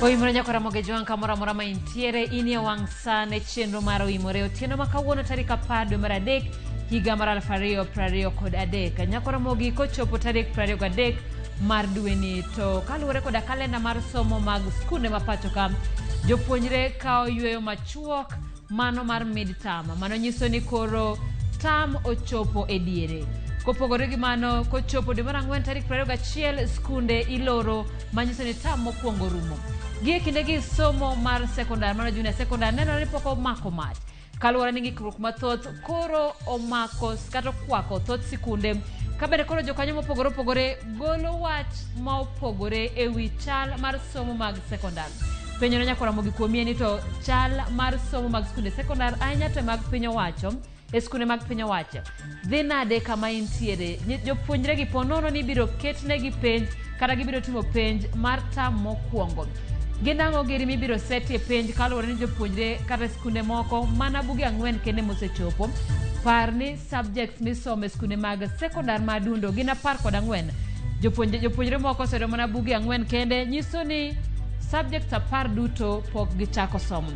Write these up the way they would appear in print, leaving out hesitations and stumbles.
Oimore nyako Ramogi Jwang' kamoro amora ma intiere, in e wang' sa ne chenro mar Oimore otieno ma kawuono tarik 10 dwe mar 3 higa mar 2023. Nyako Ramogi kochopo tarik 23 mar dweni to kaluwore koda kalenda mar somo mag skunde ma pacho ka, jopuonjre kawo yueyo machuok mano mar mid term. Mano nyiso ni koro term ochopo e diere. Kopogore gi mano, kochopo dwe mar ang'wen tarik 21, skunde iloro manyiso ni term mokwongo rumo. Gi e kindegi somo mar sekondar mano junior sekondar nenore ni pok omako mach kaluwore ni ng'ikruok mathoth koro omako kata okwako thoth sikunde ka bende koro jokanyo mopogore opogore golo wach ma opogore e wi chal mar somo mag sekondar. Penjo ne nyaka Ramogi kuomi en ni to chal mar somo mag skunde sekondar ahinya to mag piny owacho e skunde mag piny owacho dhi nade kama intiere? Jopuonjre gi po nono ni ibiro ketnegi penj kata gibiro timo penj mar tam mokwongo. Gin ang'o giri mibiro setie penj kaluwore ni jopuonjre kata skunde moko mana buge ang'wen kende mosechopo. Par ni subjects misomo e skunde mag sekondar ma Adundo gin 14. Jopuonjre moko oseyudo mana buge ang'wen kende nyiso ni subjects 10 duto pok gichako somo.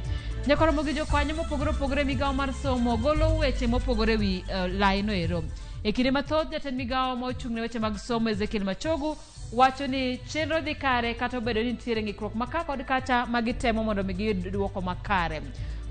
Nyaka romo gi jokanyo mopogore opogore e migawo mar somo golo weche mopogore wi laino ero. E kinde mathoth jatend migawo ma ochung' ne weche mag somo Ezekiel Machogu wacho ni chenro dhi kare kata obedo ni nitiere ng'ikruok ma ka kod kacha ma gitemo mondo mi giyud duoko makare.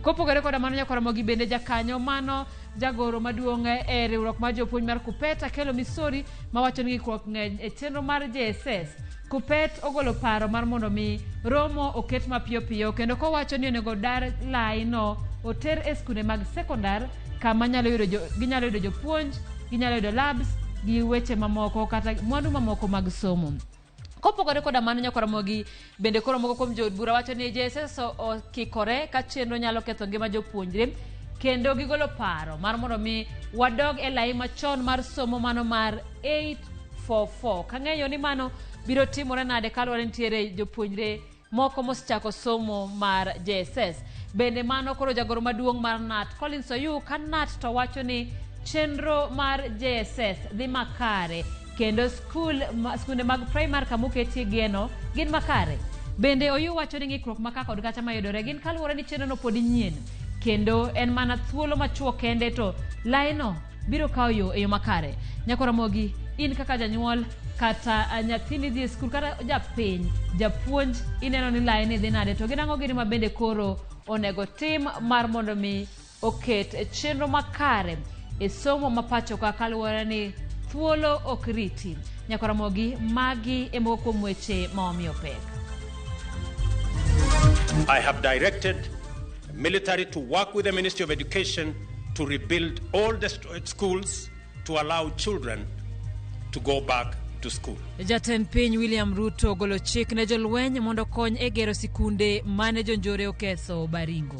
Kopogore koda mano nyaka romo gi bende jakanyo mano jagoro maduong' e riwruok mar jopuonj mar KUPPET Akelo Misori mawacho ni ng'ikruok ng'eny e chenro mar JSS. KUPPET ogolo paro mar mondo mi romo oket mapiyo piyo kendo kowacho ni onego dar laino oter e skunde mag sekondar kama ginyalo yudo jopuonj, ginyalo yudo labs gi weche mamoko kata mwandu mamoko mag somo. Kopogore koda mano nyaka Ramogi bende koro moko kuom jood bura wacho ni JSS okikore ka chenro nyalo ketho ngima jopuonjre kendo gigolo paro mar mondo mi wadog e lai machon mar somo mano mar 844. Kang'eyo ni mano biro timore nade kaluwore nitiere jopuonjre moko mosechako somo mar JSS. Bende mano koro jagoro maduong' mar KNUT Collins Oyuu ka KNUT to wacho ni chenro mar JSS dhi makare kendo skunde mag primary kama oketie geno gin makare. Bende Oyuu wacho ni ng'ikruok ma ka kod kacha mayudore gin kaluwore ni chenro no pod nyien kendo en mana thuolo machuok kende to laino biro kawo yo e yo makare. Nyako Ramogi, in kaka janyuol kata nyathini dhi e skul kata japiny, japuonj ineno ni laini dhi nade to gin ang'o gini ma bende koro onego tim mar mondo mi oket chenro makare e somo ma pacho ka kaluwore ni thuolo ok riti. Nyako Ramogi, magi e moko kuom weche ma omiyo pek. I have directed military to work with the Ministry of Education to rebuild all destroyed schools to allow children to go back to school. Jatend piny William Ruto ogolo chik ne jolweny mondo okony e gero sikunde mane jonjore oketho Baringo.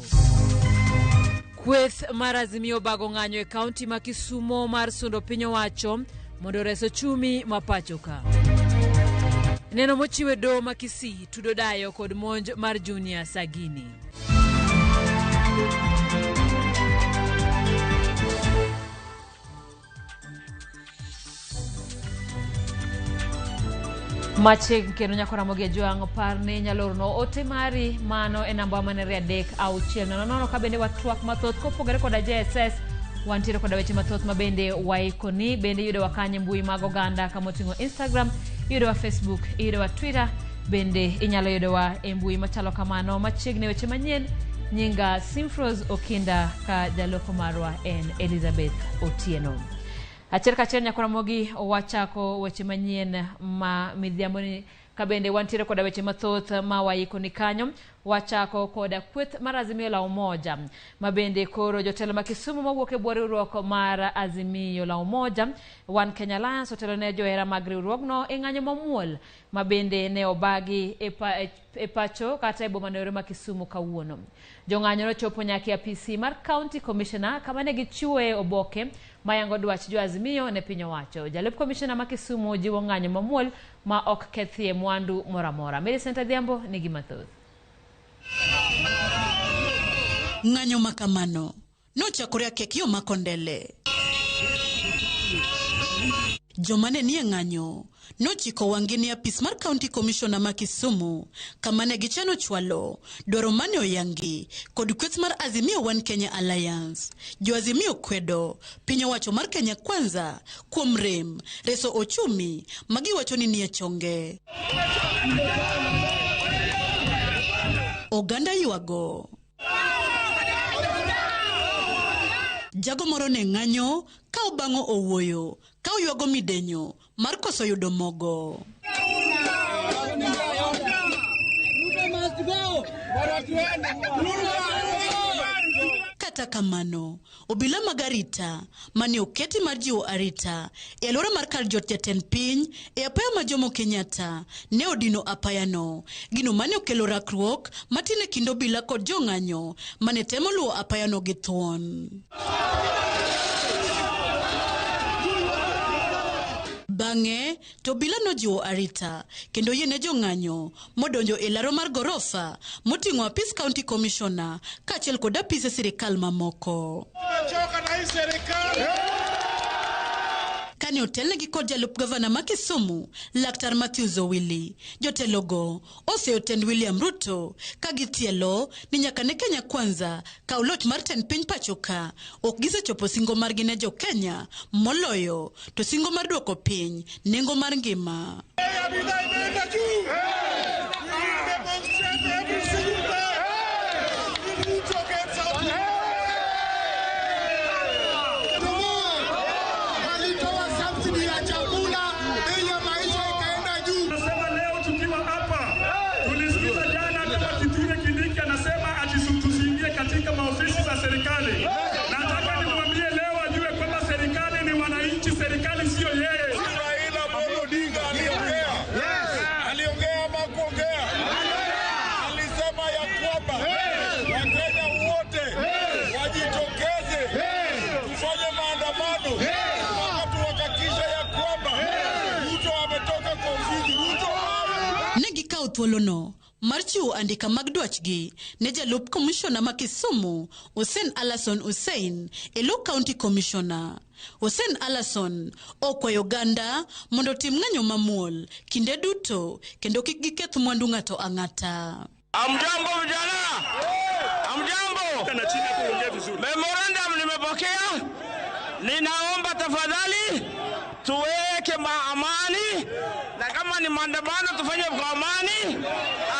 Kweth mar Azimio obago ng'anyo e kaunti ma Kisumo mar sundo piny owacho mondo ores ochumi ma pacho ka. Neno mochiwe doho ma Kisii tudo dayo kod monj mar Junior Sagini. Machiegni kendo nyako Ramogi Ajwang' par ni inyalo orno ote mari mano e namba manere 3 6 0 0 ka bende watwak mathoth kopogore koda JSS wantiere koda weche mathoth ma bende waikoni. Bende iyudowa kanye mbui mag oganda kama oting'o Instagram, iyudowa Facebook, iyudowa Twitter, bende inyalo yudowa e mbui machalo kamano. Machiegni weche manyien, nyinga Simfros Okinda ka jaloko marwa en Elizabeth Otieno. Achiel kachiel nyako Ramogi wachako weche manyien ma midhiambo ni ka bende wantiere koda weche mathoth ma waiko ni kanyo. Wachako koda kweth mar Azimio la Umoja ma bende koro jotelo ma Kisumu mawuok e bwo riwruok mar Azimio la Umoja One Kenya Alliance otelo ne johera mag riwruogno e ng'anyo mamuol ma bende ne obagi e pacho kata e boma noero ma Kisumu kawuono. Jong'anyo nochopo nyaka e apisi mar County Commissioner kama ne gichiwoe oboke mayango dwach jo Azimio ne piny owacho. Jalup Commissioner ma Kisumu jiwo ng'anyo mamuol ma ok kethie mwandu moro amora. Millicent Adhiambo nigi mathoth. Ng'anyo ma kamano nochakore akek yo ma Kondele. Joma ne nie ng'anyo nochiko wang'gi ne apis mar County Commissioner ma Kisumu kama ne gichano chwalo dwaro mane oyangi kod kweth mar Azimio One Kenya Alliance. Jo Azimio kwedo piny owacho mar Kenya Kwanza kuom rem reso ochumi ma giwacho ni nie chonge. Oganda ywago. Jago moro ne ng'anyo ka obang'o owuoyo ka oywago midenyo mar koso yudo mogo. Kata kamano, obila mag arita mane oketi mar jiwo arita e alwora mar kar jot jatend piny e apaya ma Jomo Kenyatta ne odino apayano, gino mane okelo rakruok matin e kind obila kod jong'anyo mane temo luwo apayano gi thuon. Bang'e to obila nojiwo arita kendo yiene jong'anyo modonjo e laro mar gorofa moting'o apis County Commissioner kaachiel kod apise sirikal mamoko. Kane otelnegi kod jalup gavana ma Kisumu, Laktar Matthews Owili, jotelogo oseyo tend William Ruto ka gitielo ni nyaka ne Kenya Kwanza kaw loch mar tend piny pacho ka ok gisechopo singo margi ne jo Kenya moloyo to singo mar duoko piny nengo mar ngima. Nasema leo tukiwa hapa, tulisikiza jana kama Kithure Kindiki anasema ati tusiingie katika maofisi za serikali. Nataka nimwambie leo ajue kwamba serikali ni wananchi, serikali siyo yeye. Raila Amolo Odinga aliongea. Aliongea ama kuongea? Alisema ya kwamba Wakenya wote wajitokeze tufanye maandamano mpaka tuhakikishe ya kwamba Ruto ametoka kwa ofisi. Ruto out. Ne gikawo thuolono mar chiwo andika mag dwachgi ne jalup komishona ma Kisumu Hussein Alason Hussein e lo County Commissioner. Hussein Alason okwayo oganda mondo otim ng'anyo mamuol kinde duto kendo kik giketh mwandu ng'ato ang'ata. Amjambo vijana, amjambo. Na chini hapo uongee vizuri. Memorandum nimepokea, ninaomba tafadhali tuweke amani, na kama ni maandamano tufanye kwa amani.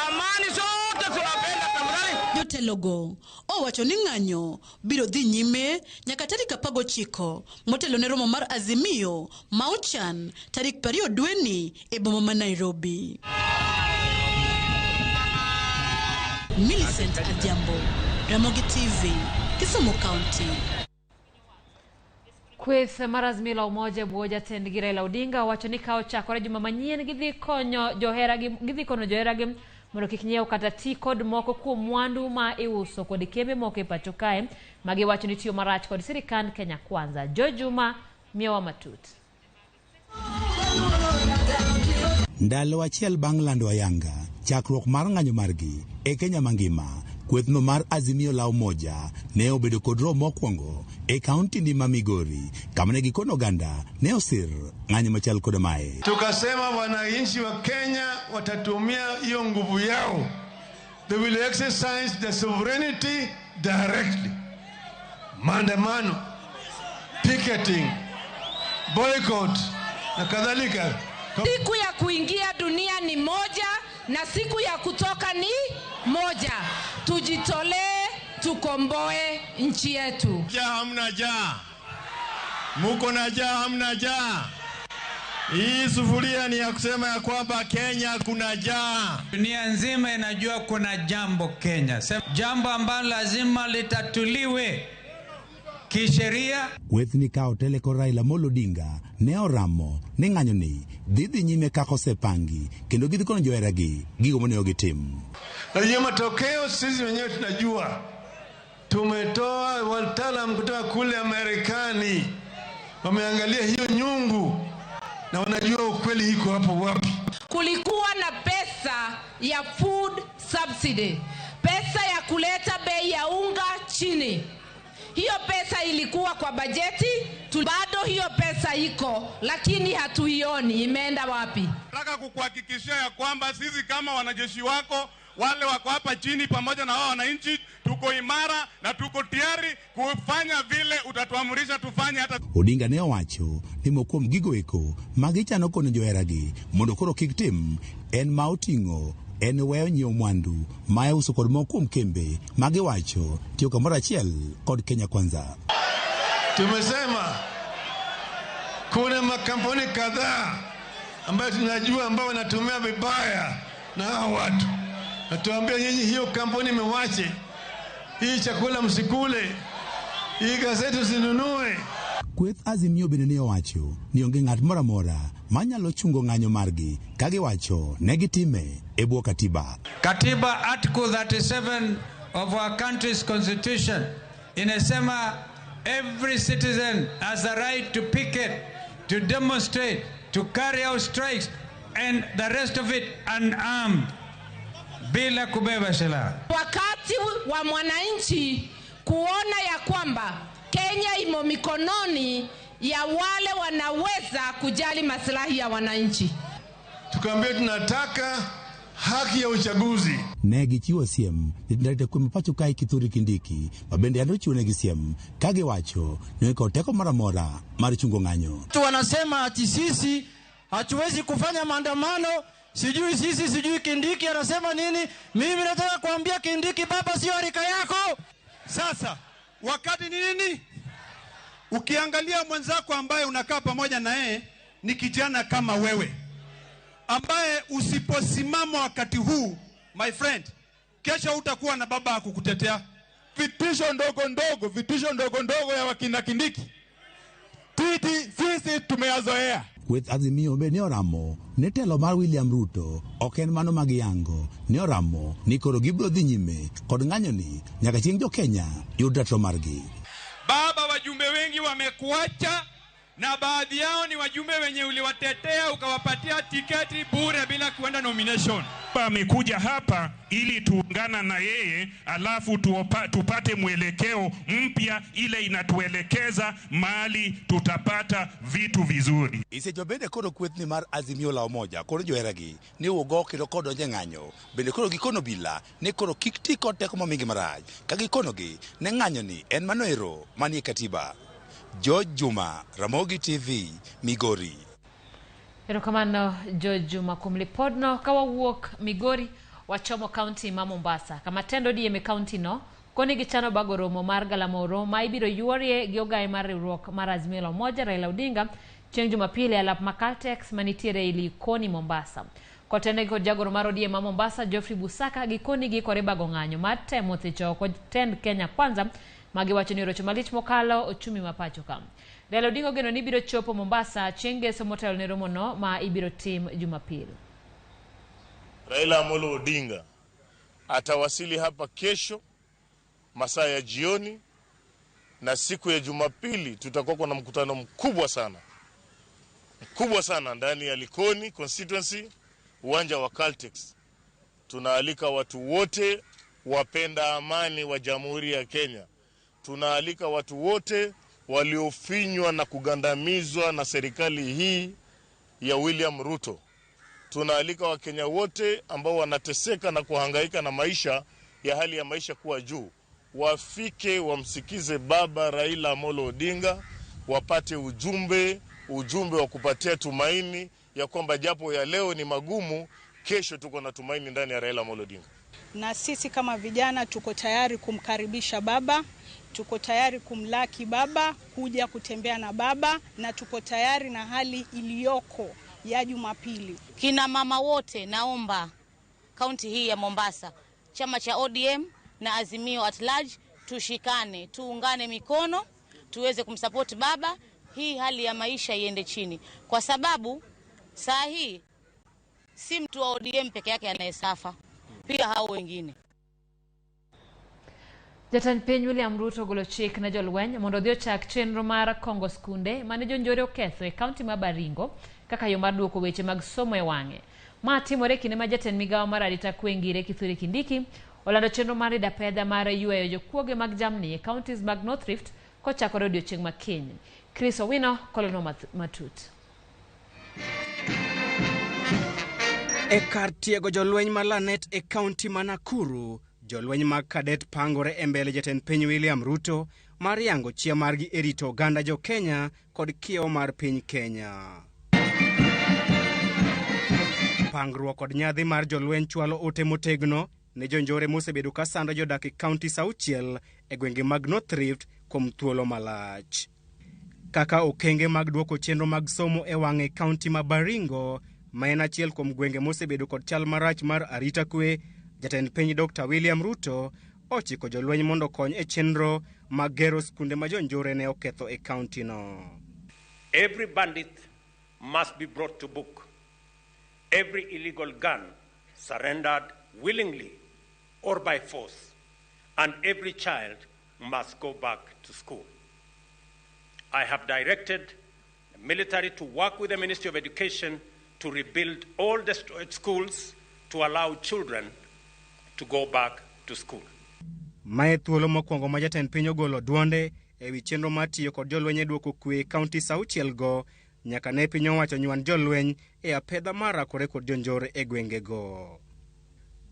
Amani sote tunapenda, tafadhali. Jotelogo owacho ni ng'anyo biro dhi nyime nyaka tarik 19 motelo ne romo mar Azimio ma ochan tarik 20 dweni e boma ma Nairobi. Millicent Adhiambo, Ramogi TV, Kisumu County. Kweth mar Azimio la Umoja bwo jatendgi Raila Odinga owacho ni ka ochakore juma manyien gidhi konyo joheragi gidhi kono joheragi mondo kik nyiew kata ti kod moko kuom mwandu ma iuso kod kembe moko e pacho kae ma giwacho ni tiyo marach kod sirikand Kenya Kwanza. Joy Juma miyowa matut. Ndalo achiel bang' lando ayanga chakruok mar ng'anyo margi e Kenya mangima, kwethno mar Azimio la Umoja ne obedo kod romo mokwongo e kaunti ni ma Migori kama ne gikono oganda ne osir ng'anyo machal kod mae. Tukasema wananchi wa Kenya watatumia hiyo nguvu yao, they will exercise the sovereignty directly. Maandamano, picketing, boycott na kadhalika. Siku ya kuingia dunia ni moja na siku ya kutoka ni moja. Tujitolee, tukomboe nchi yetu. Jaa hamna jaa, muko na jaa hamna jaa. Hii sufuria ni ya kusema ya kwamba Kenya kuna jaa. Dunia nzima inajua kuna jambo Kenya, jambo ambalo lazima litatuliwe kisheria. Kwethni ka otele kod Raila Amolo Odinga ne oramo ni ng'anyo ni dhi dhi nyime kaka osepangi kendo gidhi kono joheragi gigo monego gitim. Na hiyo matokeo sisi wenyewe tunajua. Tumetoa wataalam kutoka kule Marekani, wameangalia hiyo nyungu na wanajua ukweli iko hapo wapi. Kulikuwa na pesa ya food subsidy, pesa ya kuleta bei ya unga chini. Hiyo pesa ilikuwa kwa bajeti, bado hiyo pesa iko, lakini hatuioni imeenda wapi. Nataka kukuhakikishia ya kwamba sisi kama wanajeshi wako wale wako hapa chini pamoja na wao wananchi tuko imara na tuko tayari kufanya vile utatuamrisha tufanye hata. Odinga ne owacho ni moko kuom gigo eko ma gichano kono joheragi mondo koro kik tim en ma oting'o en weyo nyiewo mwandu ma iuso kod moko kuom kembe ma giwacho tiyo kamoro achiel kod Kenya Kwanza. Tumesema kuna makampuni kadhaa ambayo tunajua ambao wanatumia vibaya na hao watu. Natuambia nyinyi, hiyo kampuni mwache, hii chakula msikule, hii gazeti usinunue. Kweth Azimio bende ne owacho ni onge ng'at moro amora manyalo chungo ng'anyo margi ka giwacho ne gitime e bwo katiba. Katiba Article 37 of our country's constitution inasema every citizen has a right to picket, to demonstrate, to carry out strikes and the rest of it unarmed, bila kubeba silaha. Wakati wa mwananchi kuona ya kwamba Kenya imo mikononi ya wale wanaweza kujali maslahi ya wananchi. Tukaambia tunataka haki ya uchaguzi. Ne gichiwo siem ni arita kwe ma pacho kae Kithure Kindiki ma bende yande ochiwonegi siem ka giwacho ni onge kod teko moro amora mar chungo ng'anyo. Watu wanasema ati sisi hatuwezi kufanya maandamano, sijui sisi, sijui Kindiki anasema nini. Mimi nataka kuambia Kindiki, baba sio rika yako. Sasa wakati ni nini? Ukiangalia mwenzako ambaye unakaa pamoja na yeye ni kijana kama wewe, ambaye usiposimama wakati huu, my friend, kesho utakuwa na baba kukutetea. Vitisho ndogo ndogo, vitisho ndogo ndogo ya wakina Kindiki, titi sisi tumeyazoea. Kweth Azimio be ne oramo ni telo mar William Ruto ok en mano ma giyango, ne oramo ni koro gibiro dhi nyime kod ng'anyoni nyaka chieng' jo Kenya yud ratiro margi. Baba, wajumbe wengi wamekuacha na baadhi yao ni wajumbe wenye uliwatetea ukawapatia tiketi bure bila kuenda nomination. Amekuja hapa ili tuungana na yeye alafu tupate mwelekeo mpya ile inatuelekeza mahali tutapata vitu vizuri. Isecho bende koro kweth ni mar Azimio la Umoja koro joheragi ni ugo kendo kod donjo e ng'anyo bende koro gikono bila ni koro kik ti kod teko momigi marach ka gikonogi ne ng'anyo ni en mano ero manie katiba. George Juma, Ramogi TV, Migori. Erokamano George Juma kuom lipodno. Ka wawuok Migori wachomo kaunti ma Mombasa kama tend ODM e kaunti no koni gichano bago romo mar galamoro ma ibiro yuorie gi ogaye mar riwruok mar Azimio la Umoja Raila Odinga chieng' Jumapili e alap ma Caltex manitiere e Likoni Mombasa. Kotene kod jagoro mar ODM ma Mombasa Geoffrey Busaka gikoni giikore bago ng'anyo mar temo thicho oko tend Kenya Kwanza magiwacho ni orocho malich mokalo ochumi ma pacho ka. Raila Odinga ogeno ni biro chopo Mombasa chieng' ngeso motelo ne romono ma ibiro tim Jumapili. Raila Amolo Odinga atawasili hapa kesho masaa ya jioni, na siku ya Jumapili tutakuwa na mkutano mkubwa sana ndani ya Likoni constituency, uwanja wa Caltex. Tunaalika watu wote wapenda amani wa Jamhuri ya Kenya. Tunaalika watu wote waliofinywa na kugandamizwa na serikali hii ya William Ruto. Tunaalika Wakenya wote ambao wanateseka na kuhangaika na maisha ya hali ya maisha kuwa juu, wafike wamsikize baba Raila Amolo Odinga, wapate ujumbe wa kupatia tumaini ya kwamba japo ya leo ni magumu, kesho tuko na tumaini ndani ya Raila Amolo Odinga. Na sisi kama vijana tuko tayari kumkaribisha baba, tuko tayari kumlaki baba, kuja kutembea na baba, na tuko tayari na hali iliyoko ya Jumapili. Kina mama wote naomba kaunti hii ya Mombasa, chama cha ODM na Azimio at large, tushikane, tuungane mikono, tuweze kumsupport baba, hii hali ya maisha iende chini. Kwa sababu saa hii si mtu wa ODM peke yake anayesafa, pia hao wengine. Jatend piny William Ruto ogolo chik ne jolweny mondo odhi ochak chenro mar kongo skunde mane jonjore oketho e kaunti ma Baringo kaka yo mar duoko weche mag somo e wang'e. Ma timore kinde ma jatend migawo mar arita kwe Ngire Kithure Kindiki olando chenro mar rido apedha mar yweyo jokuoge mag jamni e counties mag North Rift kochakore odiochieng' ma kiny. Chris Owino kolonwa matut. E kar tiego jolweny ma Lanet e kaunti ma Nakuru, jolweny mag kadet pangore e mbele jatend piny William Ruto mar yango chia margi e rito oganda jo Kenya kod kiewo mar piny Kenya. Pangruok kod nyadhi mar jolweny chwalo ote motegno ne jonjore mosebedo ka sando jodak e kaunti 6 e gwenge mag North Rift kuom thuolo malach. Kaka okenge mag duoko chenro mag somo e wang'e kaunti ma Baringo, ma en achiel kuom gwenge mosebedo kod chal marach mar arita kwe, jatend piny Dr. William Ruto ochiko jolweny mondo okony e chenro mag gero skunde ma jonjore ne oketho e kaunti no. Every bandit must be brought to book. Every illegal gun surrendered willingly or by force, and every child must go back to school. I have directed the military to work with the Ministry of Education to rebuild all destroyed schools to allow children to go back to school. Mae thuolo mokwongo ma jatend piny ogolo duonde ewi chenro mar tiyo kod jolweny e duoko kwe e kaunti 6 go nyaka ne piny owacho nywan jolweny e apedha mar rakore kod jonjore e gwengego.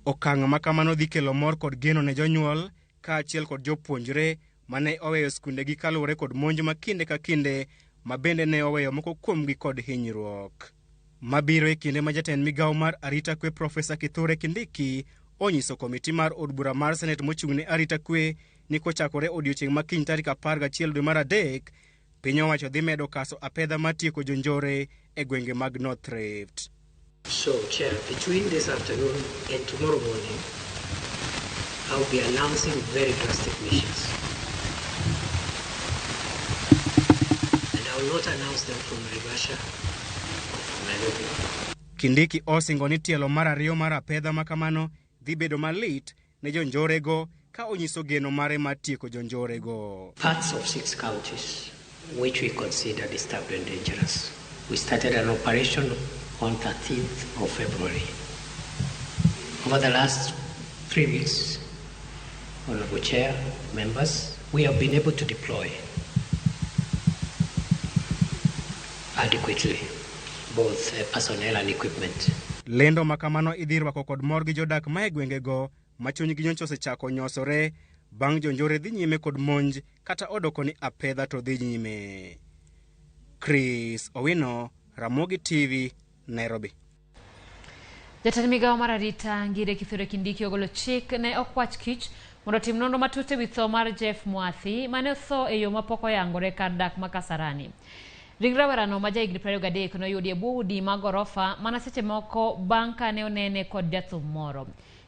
Okang' ma kamano dhi kelo mor kod geno ne jonyuol kaachiel kod jopuonjre mane oweyo skundegi kaluwore kod monj ma kinde ka kinde ma bende ne oweyo moko kuomgi kod hinyruok. Mabiro e kinde ma jatend migawo mar arita kwe Profesa Kithure Kindiki onyiso komiti mar od bura mar Senet mochung' ne arita kwe ni kochakore odiochieng' ma kiny tarik 11 dwe mar 3, piny owacho dhi medo kaso apedha mar tieko jonjore e gwenge mag North Rift. So, Chair, between this afternoon and tomorrow morning, I'll be announcing very drastic measures. And I will not announce them from Naivasha or from Nairobi. Kindiki osingo ni tielo mar ariyo mar apedha ma kamano dhi bedo malit ne jonjorego ka onyiso geno mare mar tieko jonjorego. Parts of 6 counties which we consider disturbed and dangerous. We started an operation on 13th of February. Over the last 3 weeks, Honorable Chair, members, we have been able to deploy adequately both personnel and equipment. Lendo ma kamano idhi rwako kod mor gi jodak ma e gwengego ma chunygi nyocha osechako nyosore bang' jonjore dhi nyime kod monj kata odoko ni apedha to dhi nyime. Chris Owino, Ramogi TV, Nairobi. Jatend migawo mar arita Ngire Kithure Kindiki ogolo chik ne okwach kich mondo otim nonro matut ewi tho mar Jeff Mwathi mane otho e yo mapok oyangore kar dak ma Kasarani. Ring rawerano ma jahigni 23 noyudi e bwo udi mag gorofa mana seche moko bang' kane onene kod jathum moro.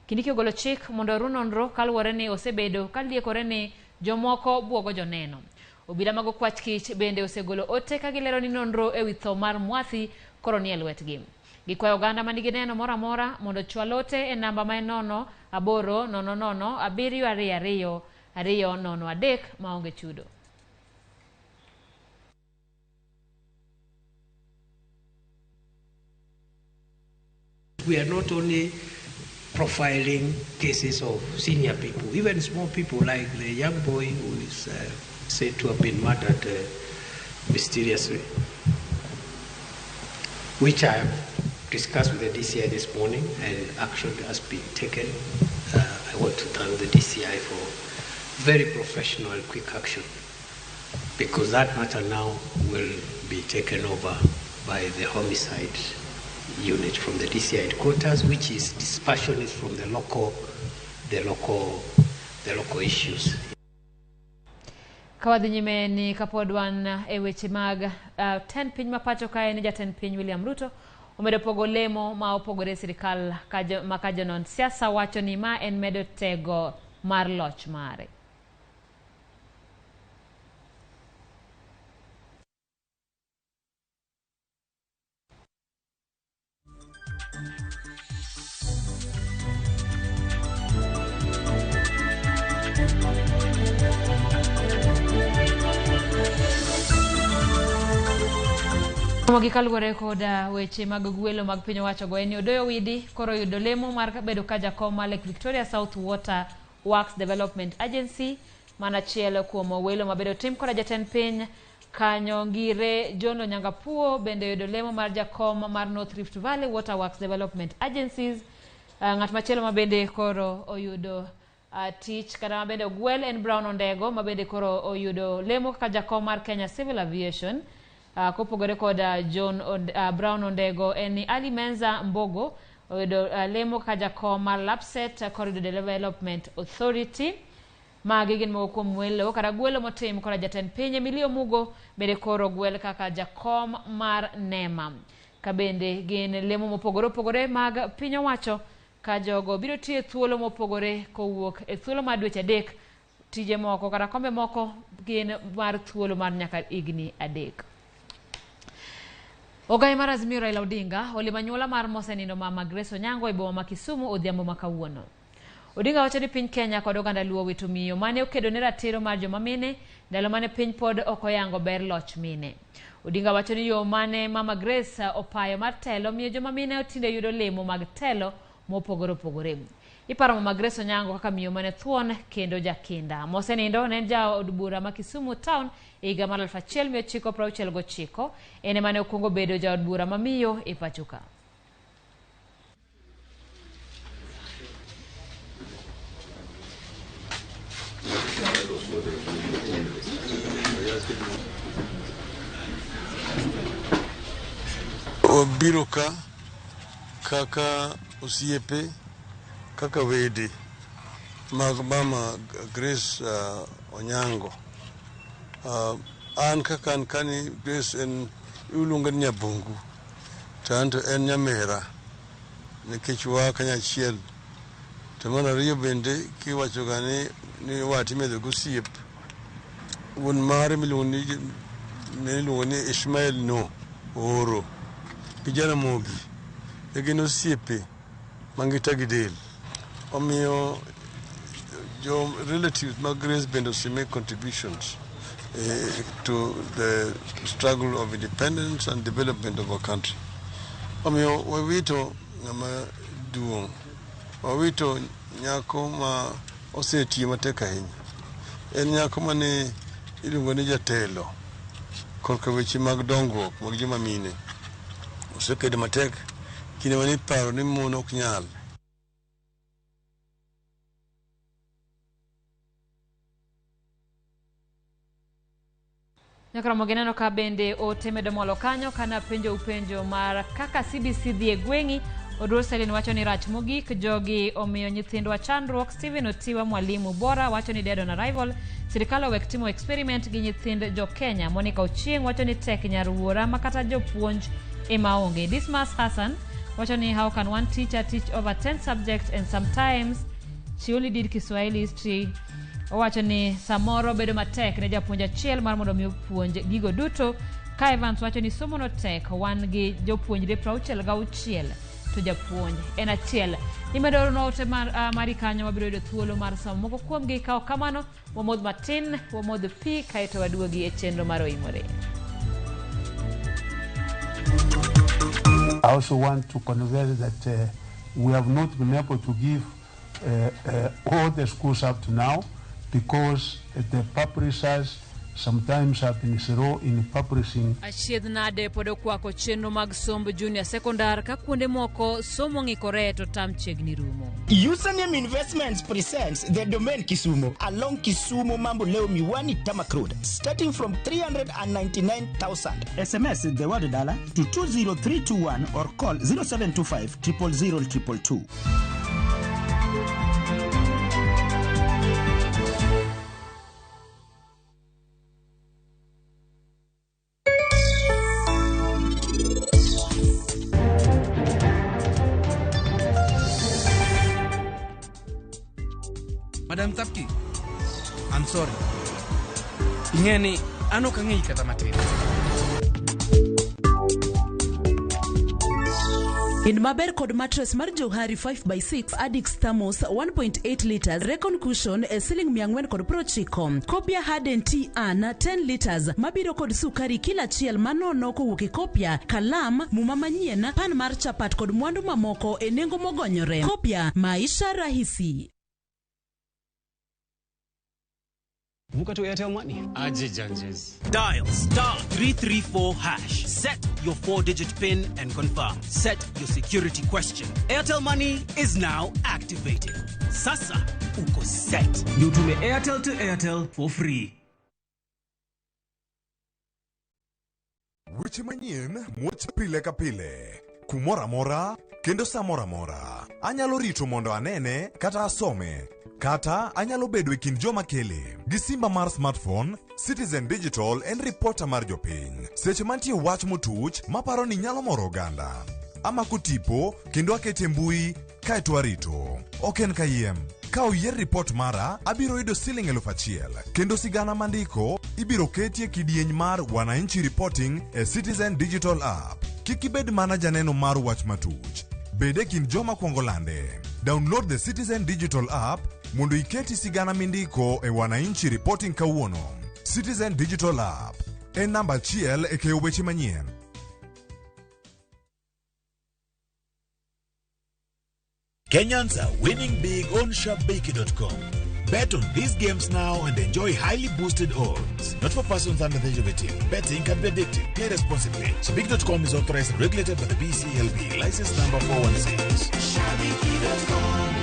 Kindiki ogolo chik mondo oru nonro kaluwore ni osebedo ka liekore ni jomoko buogo joneno. Obila mag okwach kich bende osegolo ote ka gilero ni nonro ewi tho mar Mwathi koro ni e lwetgi. Gikwayo oganda manigi neno moro amora mondo ochwal ote e namba ma en 0 8 0 0 7 2 2 0 3 maonge chudo. We are not only profiling cases of senior people, even small people like the young boy who is said to have been murdered mysteriously, which I have discussed with the DCI this morning, and action has been taken. I want to thank the DCI for very professional and quick action, because that matter now will be taken over by the homicide unit from the DCI headquarters, which is dispassionate from the local issues. Kawadhi nyime ni kapod wan e weche mag tend piny ma pacho kae ni jatend piny William Ruto omedo pogo lemo ma opogore e sirikal ma ka jonon siasa wacho ni ma en medo tego mar loch mare. Mogi kaluwore kod weche mag gwelo mag piny owacho go en ni Odoyo Widi koro oyudo lemo mar bedo ka jakom mar Lake Victoria South Water Works Development Agency. Mana achiel kuom welo mabedo tim koda jatend piny kanyo Ngire John Onyangapuo bende oyudo lemo mar jakom mar North Rift Valley Water Works Development Agencies. Ng'at machielo mabende koro oyudo tich kata mabende ogwel en Brown Ondego mabende koro oyudo lemo kaka jakom mar Kenya Civil Aviation. Kopogore kod John Brown Ondego en ni Ali Menza Mbogo oyudo lemo kaka jakom mar Lapsset Corridor Development Authority. Magi gin moko kuom welo kata gwelo motim koda jatend piny Emilio Mugo bende koro ogwel kaka jakom mar NEMA. Ka bende gin lemo mopogore opogore mag piny owacho ka jogo biro tiyo e thuolo mopogore kowuok e thuolo mar dweche 3, tije moko kata kombe moko gin mar thuolo mar nyaka higni 3. Ogaye mar Azimio Raila Odinga olimo anyuola mar mosenindo Mama Grace Onyango e boma ma Kisumu odhiambo ma kawuono. Odinga wacho ni piny Kenya kod oganda Luo wito miyo mane okedo ne ratiro mar joma mine ndalo mane piny pod ok oyango ber loch mine. Odinga wacho ni yo mane Mama Grace opayo mar telo miyo joma mine tinde yudo lemo mag telo mopogore opogore. Iparo Mama Grace Onyango kaka miyo mane thuon kendo jakinda. Mosenindo ne en jaod bura ma Kisumu Town e higa mar 1969. En ema ne okwongo bedo jaod bura ma miyo e pacho ka. Wabiro ka kaka osiepe, kaka wede mag Mama Grace Onyango. An kaka an kani Grace en iluongo ni Nyabungu, to an to en nyamera nikech wa kanyachiel. To mar ariyo bende kiwacho ga ni wat imedo gi osiep, wuon mare miluongo ni Ishmael no Ooro gi Jaramogi ne gin osiepe mangita gi del. Omiyo jo relatives mag Grace bende ose make contributions to the struggle of independence and development of our country. Omiyo wawito ng'ama duong', wawito nyako ma osetiyo matek ahinya. En nyako mane iluongo ni jatelo korka weche mag dongruok mag joma mine. Osekedo matek kinde mane iparo ni mon ok nyal. Nyakromo gineno ka bende ote medo molo kanyo kana penjo upenjo mar kaka CBC dhi e gweng'i. Oduor Selin wacho ni rach mogik jogi omiyo nyithindwa chandruok. Stephen Otiwa mwalimu bora wacho ni dead on arrival. Sirikal owek timo experiment gi nyithind jo Kenya. Monica Ochieng wacho ni tek nyar wuora ma kata jopuonj ema onge. Dismas Hassan wacho ni how can one teacher teach over 10 subjects and sometimes she only did Kiswahili, history. Owacho ni samoro bedo matek ne japuonj achiel mar mondo mi opuonj gigo duto. Ka Evans wacho ni somo no tek, wan gi jopuonjre 66 to japuonj en achiel. Imedo orona ote mari kanyo, wabiro yudo thuolo mar somo moko kuomgi. Ka ok kamano, wamodh matin, wamodh pi kaeto waduogi e chenro mar Oimore. I also want to convey that we have not been able to give all the schools up to now because the publishers sometimes have been slow in publishing. Achiedh nade pod okwako chenro mag somb junior secondar ka kuonde moko somo ng'ikore to tam chiegni rumo. Username Investments presents the Domain Kisumu along Kisumu Mamboleo Miwani Tarmac Road, starting from 399,000. SMS the word dollar to 20321 or call 0725 000 222. Madam Tapki, I'm sorry. Ing'e ni an ok ang'eyi kata matin. In maber kod mattress mar Johari 5x6 Addix Thermos 1.8 liters Recon Cushion e siling 490. Kopia Harden Tea An 10 liters mabiro kod sukari kila achiel manono kowuok e Kopia, kalam, muma manyien, pan mar chapat kod mwandu mamoko e nengo mogonyore. Kopia, maisha rahisi. Vuka to Airtel Money. Aje Janjes. Dial star 334 hash. Set your 4-digit PIN and confirm. Set your security question. Airtel Money is now activated. Sasa uko set. Ndio utume Airtel to Airtel for free. Weche manyien muoch pile ka pile, kumoro amora kendo sa moro amora. Anyalo rito mondo anene kata asome, kata anyalo bedo e kind joma kele. Gi simba mar smartphone, Citizen Digital en ripota mar jopiny. Seche mantie wach motuch maparo ni nyalo moro oganda. Amako tipo kendo akete mbui kaeto arito. Ok en kayiem. Ka oyier ripot mara, abiro yudo siling 1000 kendo sigana mandiko ibiro ketie kidieny mar Wananchi Reporting e Citizen Digital App. Kik ibed mana janeno mar wach matuch. Bed e kind joma kwongo lande. Download the Citizen Digital App mondo iketi sigana mindiko e Wananchi Reporting kawuono. Citizen Digital App en namba achiel e keyo weche manyien. Kenyans are winning big on Shabiki.com. Bet on these games now and enjoy highly boosted odds. Not for persons under the age of 18. Betting can be addictive. Play responsibly. Shabiki.com is authorized and regulated by the BCLB. License number 416. Shabiki.com.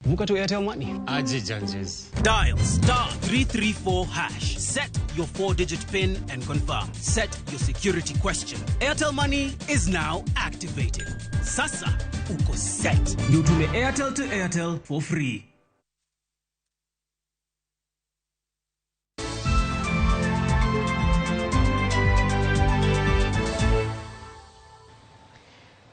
Vuka to Airtel Money. Aje Janjes. Dial star 334 hash. Set your 4-digit PIN and confirm. Set your security question. Airtel Money is now activated. Sasa uko set. Ndio utume Airtel to Airtel for free.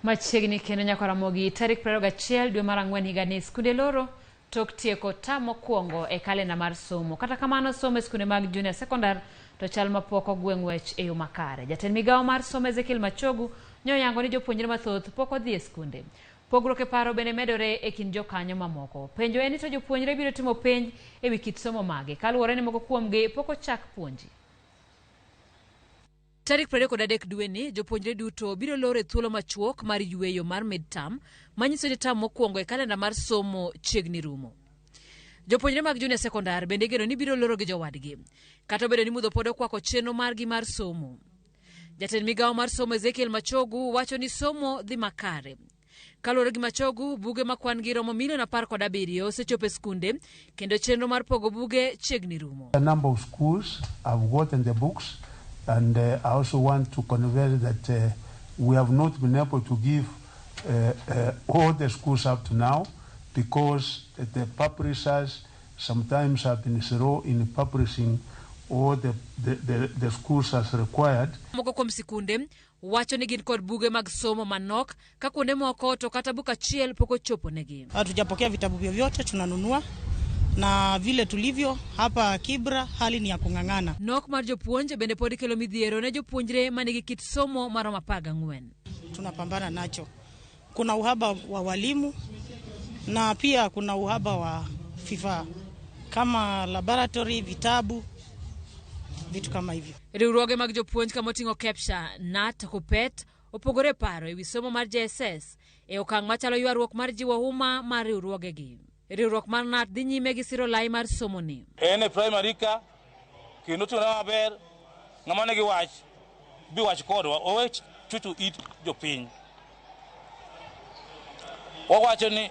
Machiegni kendo nyaka Ramogi tarik 21 dwe mar ang'wen higani skunde loro tok tieko tam mokwongo e kalenda mar somo. Kata kamano somo e skunde mag junior secondary to chal mapok ogwe ng'wech e yo makare. Jatend migawo mar somo Ezekiel Machogu nyoyango ni jopuonjre mathoth pok odhi e skunde. Pogruok e paro bende medore e kind jokanyo mamoko. Penjo en ni to jopuonjre biro timo penj e wi kit somo mage kaluwore ni moko kuomgi pok ochak puonji. Tarik 23 dweni, jopuonjre duto biro loro e thuolo machuok mar yueyo mar mid-term, manyiso ni tam mokwongo e kalenda mar somo chiegni rumo. Jopuonjre mag junior secondary bende igeno ni biro loro gi jowadgi, kata obedo ni mudho pod okwako chenro margi mar somo. Jatend migawo mar somo Ezekiel Machogu wacho ni somo dhi makare. Kaluwore gi Machogu, buge ma kwan gi romo milion 17 osechopo e skunde kendo chenro mar pogo buge chiegni rumo. A number of schools have gotten the books. And I also want to convey that we have not been able to give all the schools up to now because the publishers sometimes have been slow in publishing all the schools as required. Moko kuom sikunde wacho ni gin kod buge mag somo manok ka kuonde moko to kata buk achiel pok ochopo negi. Hatujapokea vitabu vyovyote, tunanunua na vile tulivyo hapa Kibra hali ni ya kung'ang'ana. Nok mar jopuonj bende pod kelo midhiero ne jopuonjre manigi kit somo maromo 14. Tunapambana nacho. Kuna uhaba wa walimu na pia kuna uhaba wa vifaa kama laboratory, vitabu, vitu kama hivyo. Riwruoge mag jopuonj kamoting'o KEPSHA, KNUT, KUPPET opogore paro ewi somo mar JSS e okang' machalo ywaruok mar jiwo huma mar riwruogegi. Riwruok mar KNUT dhi nyime gi siro lai mar somo ni. En e primary ka kendo tuna maber ng'ama nigi wach bi wach kodwa owe chuchu it jopiny. Wawacho ni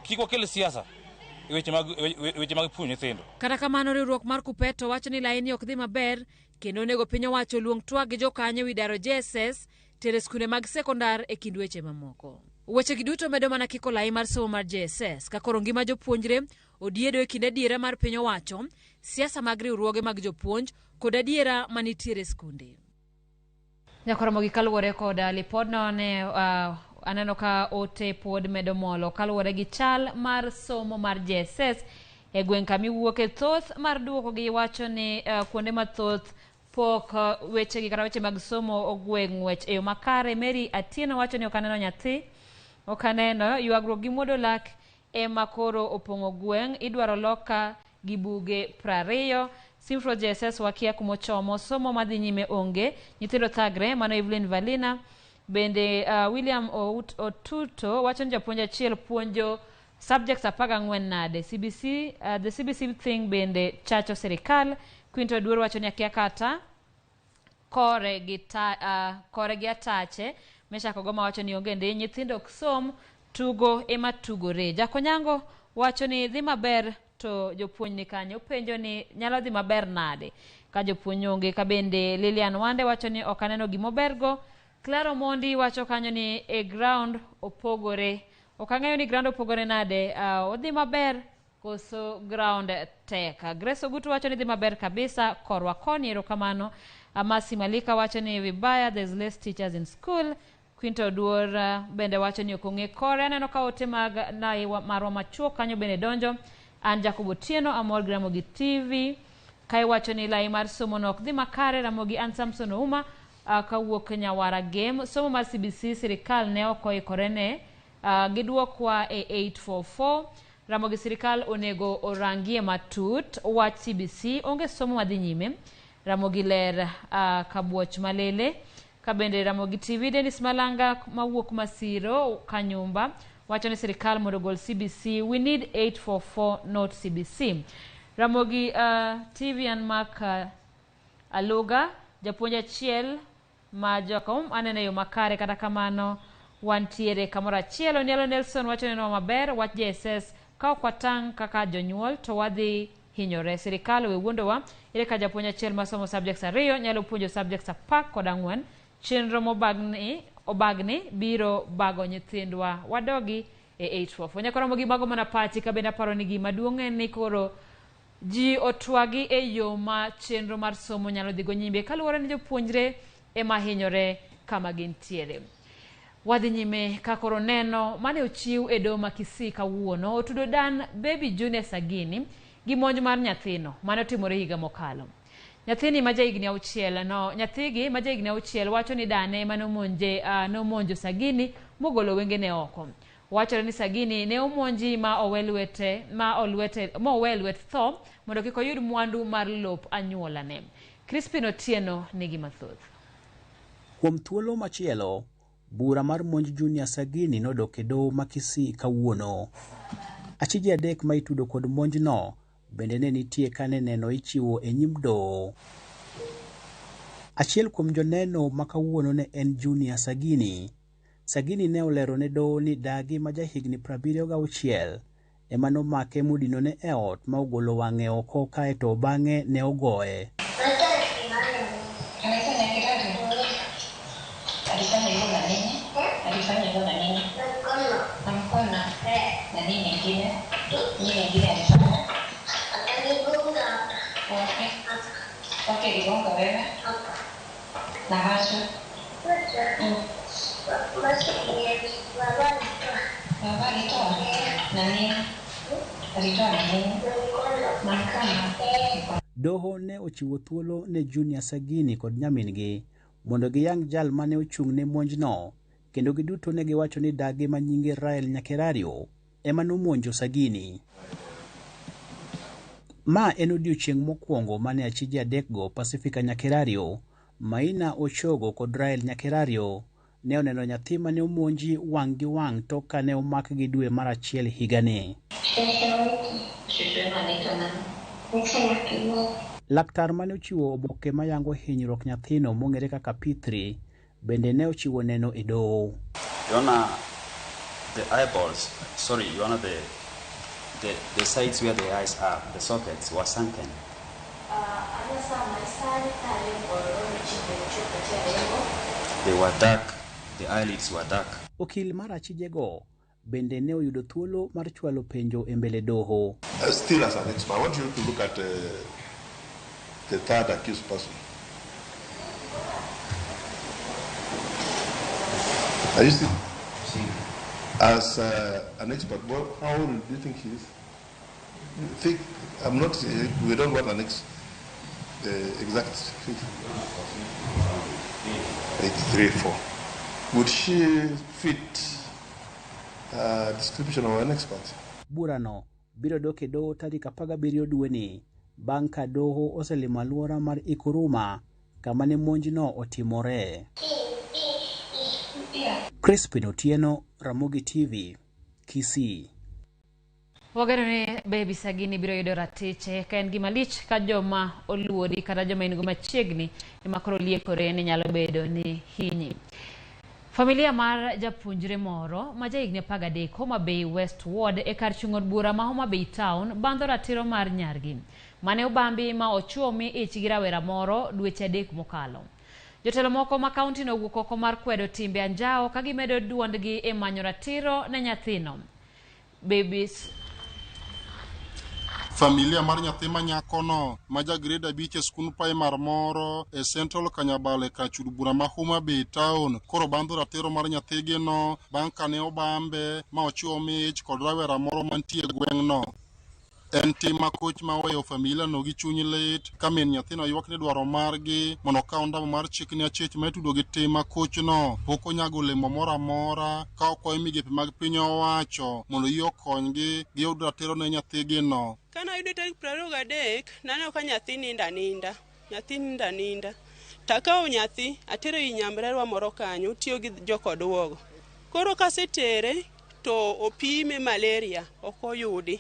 kik wakel siasa e weche mag puonjo nyithindo. Kata kamano riwruok mar KUPPET to wacho ni laini ok dhi maber kendo onego piny owacho oluong twak gi jokanyo ewi daro JSS tere skunde mag sekondar e kind weche mamoko. Weche gi duto medo mana kiko lai mar somo mar JSS ka koro ngima jopuonjre odiedo e kind adiera mar piny owacho, siasa mag riwruoge mag jopuonj kod adiera manitiere e skunde. Nyakoromogi kaluwore kod lipodno ne aneno ka ote pod medo molo kaluwore gi chal mar somo mar JSS e gweng' kama iwuoke. Thoth mar duoko gi wacho ni kuonde mathoth Pok wechegi kata weche mag somo ogwe ng'wech e yo makare. Mary Atieno wacho ni ok aneno nyathi, ok aneno ywagruok gi muodo lak ema koro opong'o gweng', idwaro loka gi buge 20. Simfro JSS wakia kumochomo, somo madhi nyime onge, nyithindo thagre. Mano Evelyn Valina. Bende William Otuto wacho ni japuonj achiel puonjo subjects 14 nade. CBC, the CBC thing bende chacho sirikal. Quinto Duor wacho ni akia kata kore gi kore gi atache. Meshak Ogoma wacho ni onge ndi nyithindo ok som, tugo ema tugore. Jakonyango wacho ni dhi maber to jopuonj ni kanyo, penjo ni nyalo dhi maber nade ka jopuonj onge. Ka bende Lilian Wande wacho ni ok aneno gimobergo. Claro Mondi wacho kanyo ni e ground opogore, ok ang'eyo ni ground opogore nade, odhi maber koso ground tek. Grace Ogutu wacho ni dhi maber kabisa korwa koni, erokamano. Amasi Malika wacho ni vibaya, there's less teachers in school. Quinto Duor bende wacho ni ok ong'e kore. Aneno ka ote mag nai marwa machuok kanyo bende donjo. An Jacob Otieno amor gi Ramogi TV. Kae wacho ni lai mar somo no ok dhi makare. Ramogi an Samson Ouma kawuok Nyawara Game. Somo mar CBC sirikal ne ok oikore ne, giduokwa e 844. Ramogi sirikal onego orangie matut wach CBC, onge somo madhi nyime. Ramogi ler kabuoch malele. Kabende Ramogi TV Dennis Malanga mawuok Masiro Kanyumba wacho ni sirikal mondo ogol CBC, we need 844 not CBC. Ramogi TV an Mark Aluga japuonj achiel ma Jakom aneno yo makare, kata kamano wantiere kamoro achiel. Onielo Nelson wacho neno maber wach JSS, ka ok watang' kaka jonyuol to wadhi hinyore. Sirikal owe wuondowa, ere ka japuonj achiel masomo subjects 2 nyalo puonjo subjects 14? Chenro mobagni biro bago nyithindwa wadogi e 844. Nyakoromo gi mago mana pachi ka bende aparo ni gima duong' en ni koro ji otwagi e yo ma chenro mar somo nyalo dhigo nyime kaluwore ni jopuonjre ema hinyore kama gintiere. Wadhi nyime ka koro neno mane ochiw e doho ma Kisii kawuono otudo dan Baby Junior Sagini gi monj mar nyathino mane otimore higa mokalo. Nyathini ma jahigni 6 no nyathigi ma jahigni 6 wacho ni dane mane omonje nomonjo Sagini mogolo wengene oko. Wachore ni Sagini ne omonji ma owe lwet tho mondo kik oyud mwandu mar lop anyuolane. Crispin Otieno nigi mathoth. Kuom thuolo machielo, bura mar monj Junior Sagini nodok e doho ma Kisii kawuono. Achije 3 ma itudo kod monjno bende ne nitie kane neno ichiwo e nyim doho. Achiel kuom joneno ma kawuono ne en Junior Sagini. Sagini ne olero ne doho ni dagi ma jahigni 76 ema nomake modinone e ot ma ogolo wang'e oko kaeto bang'e ne ogoye. Doho ne ochiwo thuolo ne Junior Sagini kod nyamin-gi mondo giyang jal mane ochung' ne monjno, kendo giduto ne giwacho ni dagi ma nyinge Rael Nyakerario ema nomonjo Sagini. Ma en odiochieng' mokwongo mane achije 3 go Pacifica Nyakerario, Maina Ochogo kod Rael Nyakerario ne oneno nyathi mane omonji wang' gi wang' tok ka ne omakgi dwe mar 1 higani. Laktar mane ochiwo oboke mayango hinyruok nyathino mong'ere kaka P3 bende ne ochiwo neno e doho. Yona, the eyeballs, sorry, Yona, the sides where the eyes are, the sockets were sunken. They were dark, the eyelids were dark. Okil mar achijego bende ne oyudo thuolo mar chwalo penjo e mbele doho. Still as an expert, I want you to look at the third accused person. Are you still? As an expert, well, how old do you think he is? Think, I'm not, we don't want an The exact figure? 834. Would she fit description of an expert? Burano biro dok e doho tarik 17 dweni bang' ka doho oselimo alwora mar Ikuruma kama ne monjno otimore. Crispin Otieno, Ramogi TV, Kisii. Wageno ni Baby Sagini biro yudo ratiche ka en gima lich ka joma oluori kata joma in go machiegni ema koro liekore ni nyalo bedo ni hinyi. Familia mar japuonjre moro ma jahigni 13 Homa Bay West Ward e kar chung' od bura ma Homa Bay Town bandho ratiro mar nyargi mane obambi ma ochuo mi ich gi rawera moro dweche 3 mokalo. Jotelo moko ma kaunti no owuok oko mar kwedo timbe anjawo ka gimedo duondgi e manyo ratiro ne nyathino. Babies Familia mar nyathi ma nyakono ma ja grade 5 e skund primar moro e Central Kanyabale kachud bura ma Homa Bay Town koro bandho ratiro mar nyathigino bang' kane obambe ma ochiwo mich kod rawera moro mantie e gweng'no. En tim makoch ma oweyo familia no gi chuny lit ka min nyathino ywak ni dwaro margi mondo okaw ndamo mar chik ne achich ma itudo gi tim makochno pok onyago olemo moro amora ka okwayo migepe mag piny owacho mondo yie okonygi giyud ratiro ne nyathigino. Kana ayudo tarik 23, naneno ka nyathi nindo aninda, nyathi nindo aninda. Takawo nyathi, atero ir nyamrerwa moro kanyo, otiyo gi jokoduogo. Koro kasetere, to opime malaria, ok oyudi.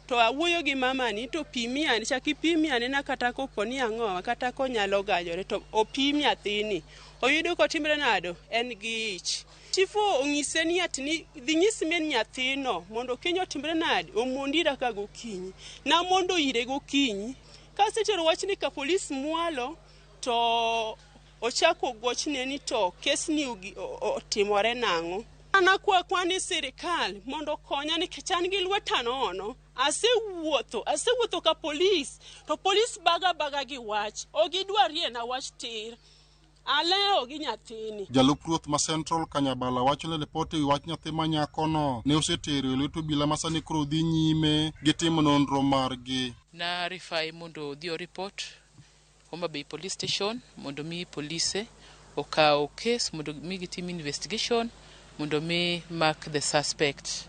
To awuoyo gi mamani, to pimi ane, chak ipimi anena kata kopo ni ang'owa, kata konyalo gajore, to opim nyathini. Oyudo kotimre nado, en gi ich. Chifu onyise ni ati ni dhi nyis min nyathino mondo kiny otimre nade, omond ira ka gokinyi. Namondo ire gokinyi. Kasetero wachni ka polis mwalo, to ochako gochne ni to kesni otimore nang'o. An akwa ni sirikal mondo okonya nikech an gi lweta nono. Asewuotho ka polis, to polis baga baga gi wach. Ok gidwar riena wach tir. Alewo gi nyathini. Jalup ruoth ma Central Kanyabala wacho ni ripot ewi wach nyathi ma nyakono ne osetero e lwet obila ma sani koro dhi nyime gi timo nonro margi. Na rifai mondo odhi o report Homa Bay Police Station mondo mi polise okaw case mondo mi gitim investigation mondo mi mark the suspect.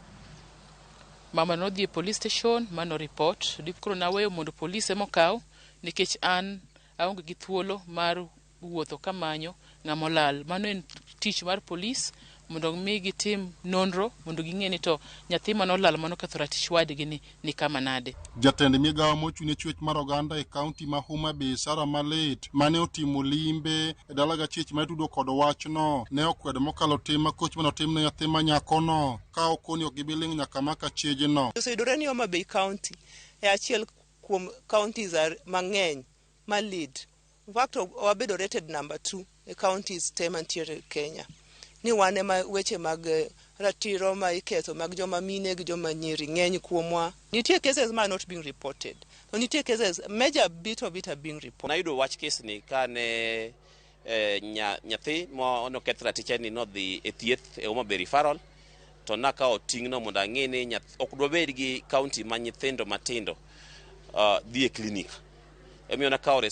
Mama nodhi e police station mano report, koro naweyo mondo polise mokaw nikech an aonge gi thuolo mar wuotho kamanyo ng'ama olal. Mano en tich mar polis mondo mi gitim nonro mondo ging'e ni to nyathi mane olal mano ketho ratich wadgi ni kama nade. Jatend migawo mochung' ne chwech mar oganda e kaunti ma Homa Bay Sarah Malit mane otimo limbe e dala gachich ma itudo kod wachno ne okwedo mokalo tim makoch mane otim ne nyathi ma nyakono ka okoni ok gibi ling' nyaka mak achijno. Oseyudore ni Homa Bay County e achiel kuom counties mang'eny ma lead. In fact, wabedo rated number 2 e counties te mantiere Kenya. Ni wan ema weche mag ratiro ma iketho mag joma mine gi joma nyiri ng'eny kuomwa. Nitie cases ma are not being reported. To nitie cases, major bit of it are being reported. Nayudo wach kes ni kane nyathi ma noketh ratiche ni nodhi e thieth e Homa Bay Referral, to nakawo ting'no mondo ang'e ni ok dwabed gi county ma nyithindo matindo dhi e clinic. Emomiyo nakawo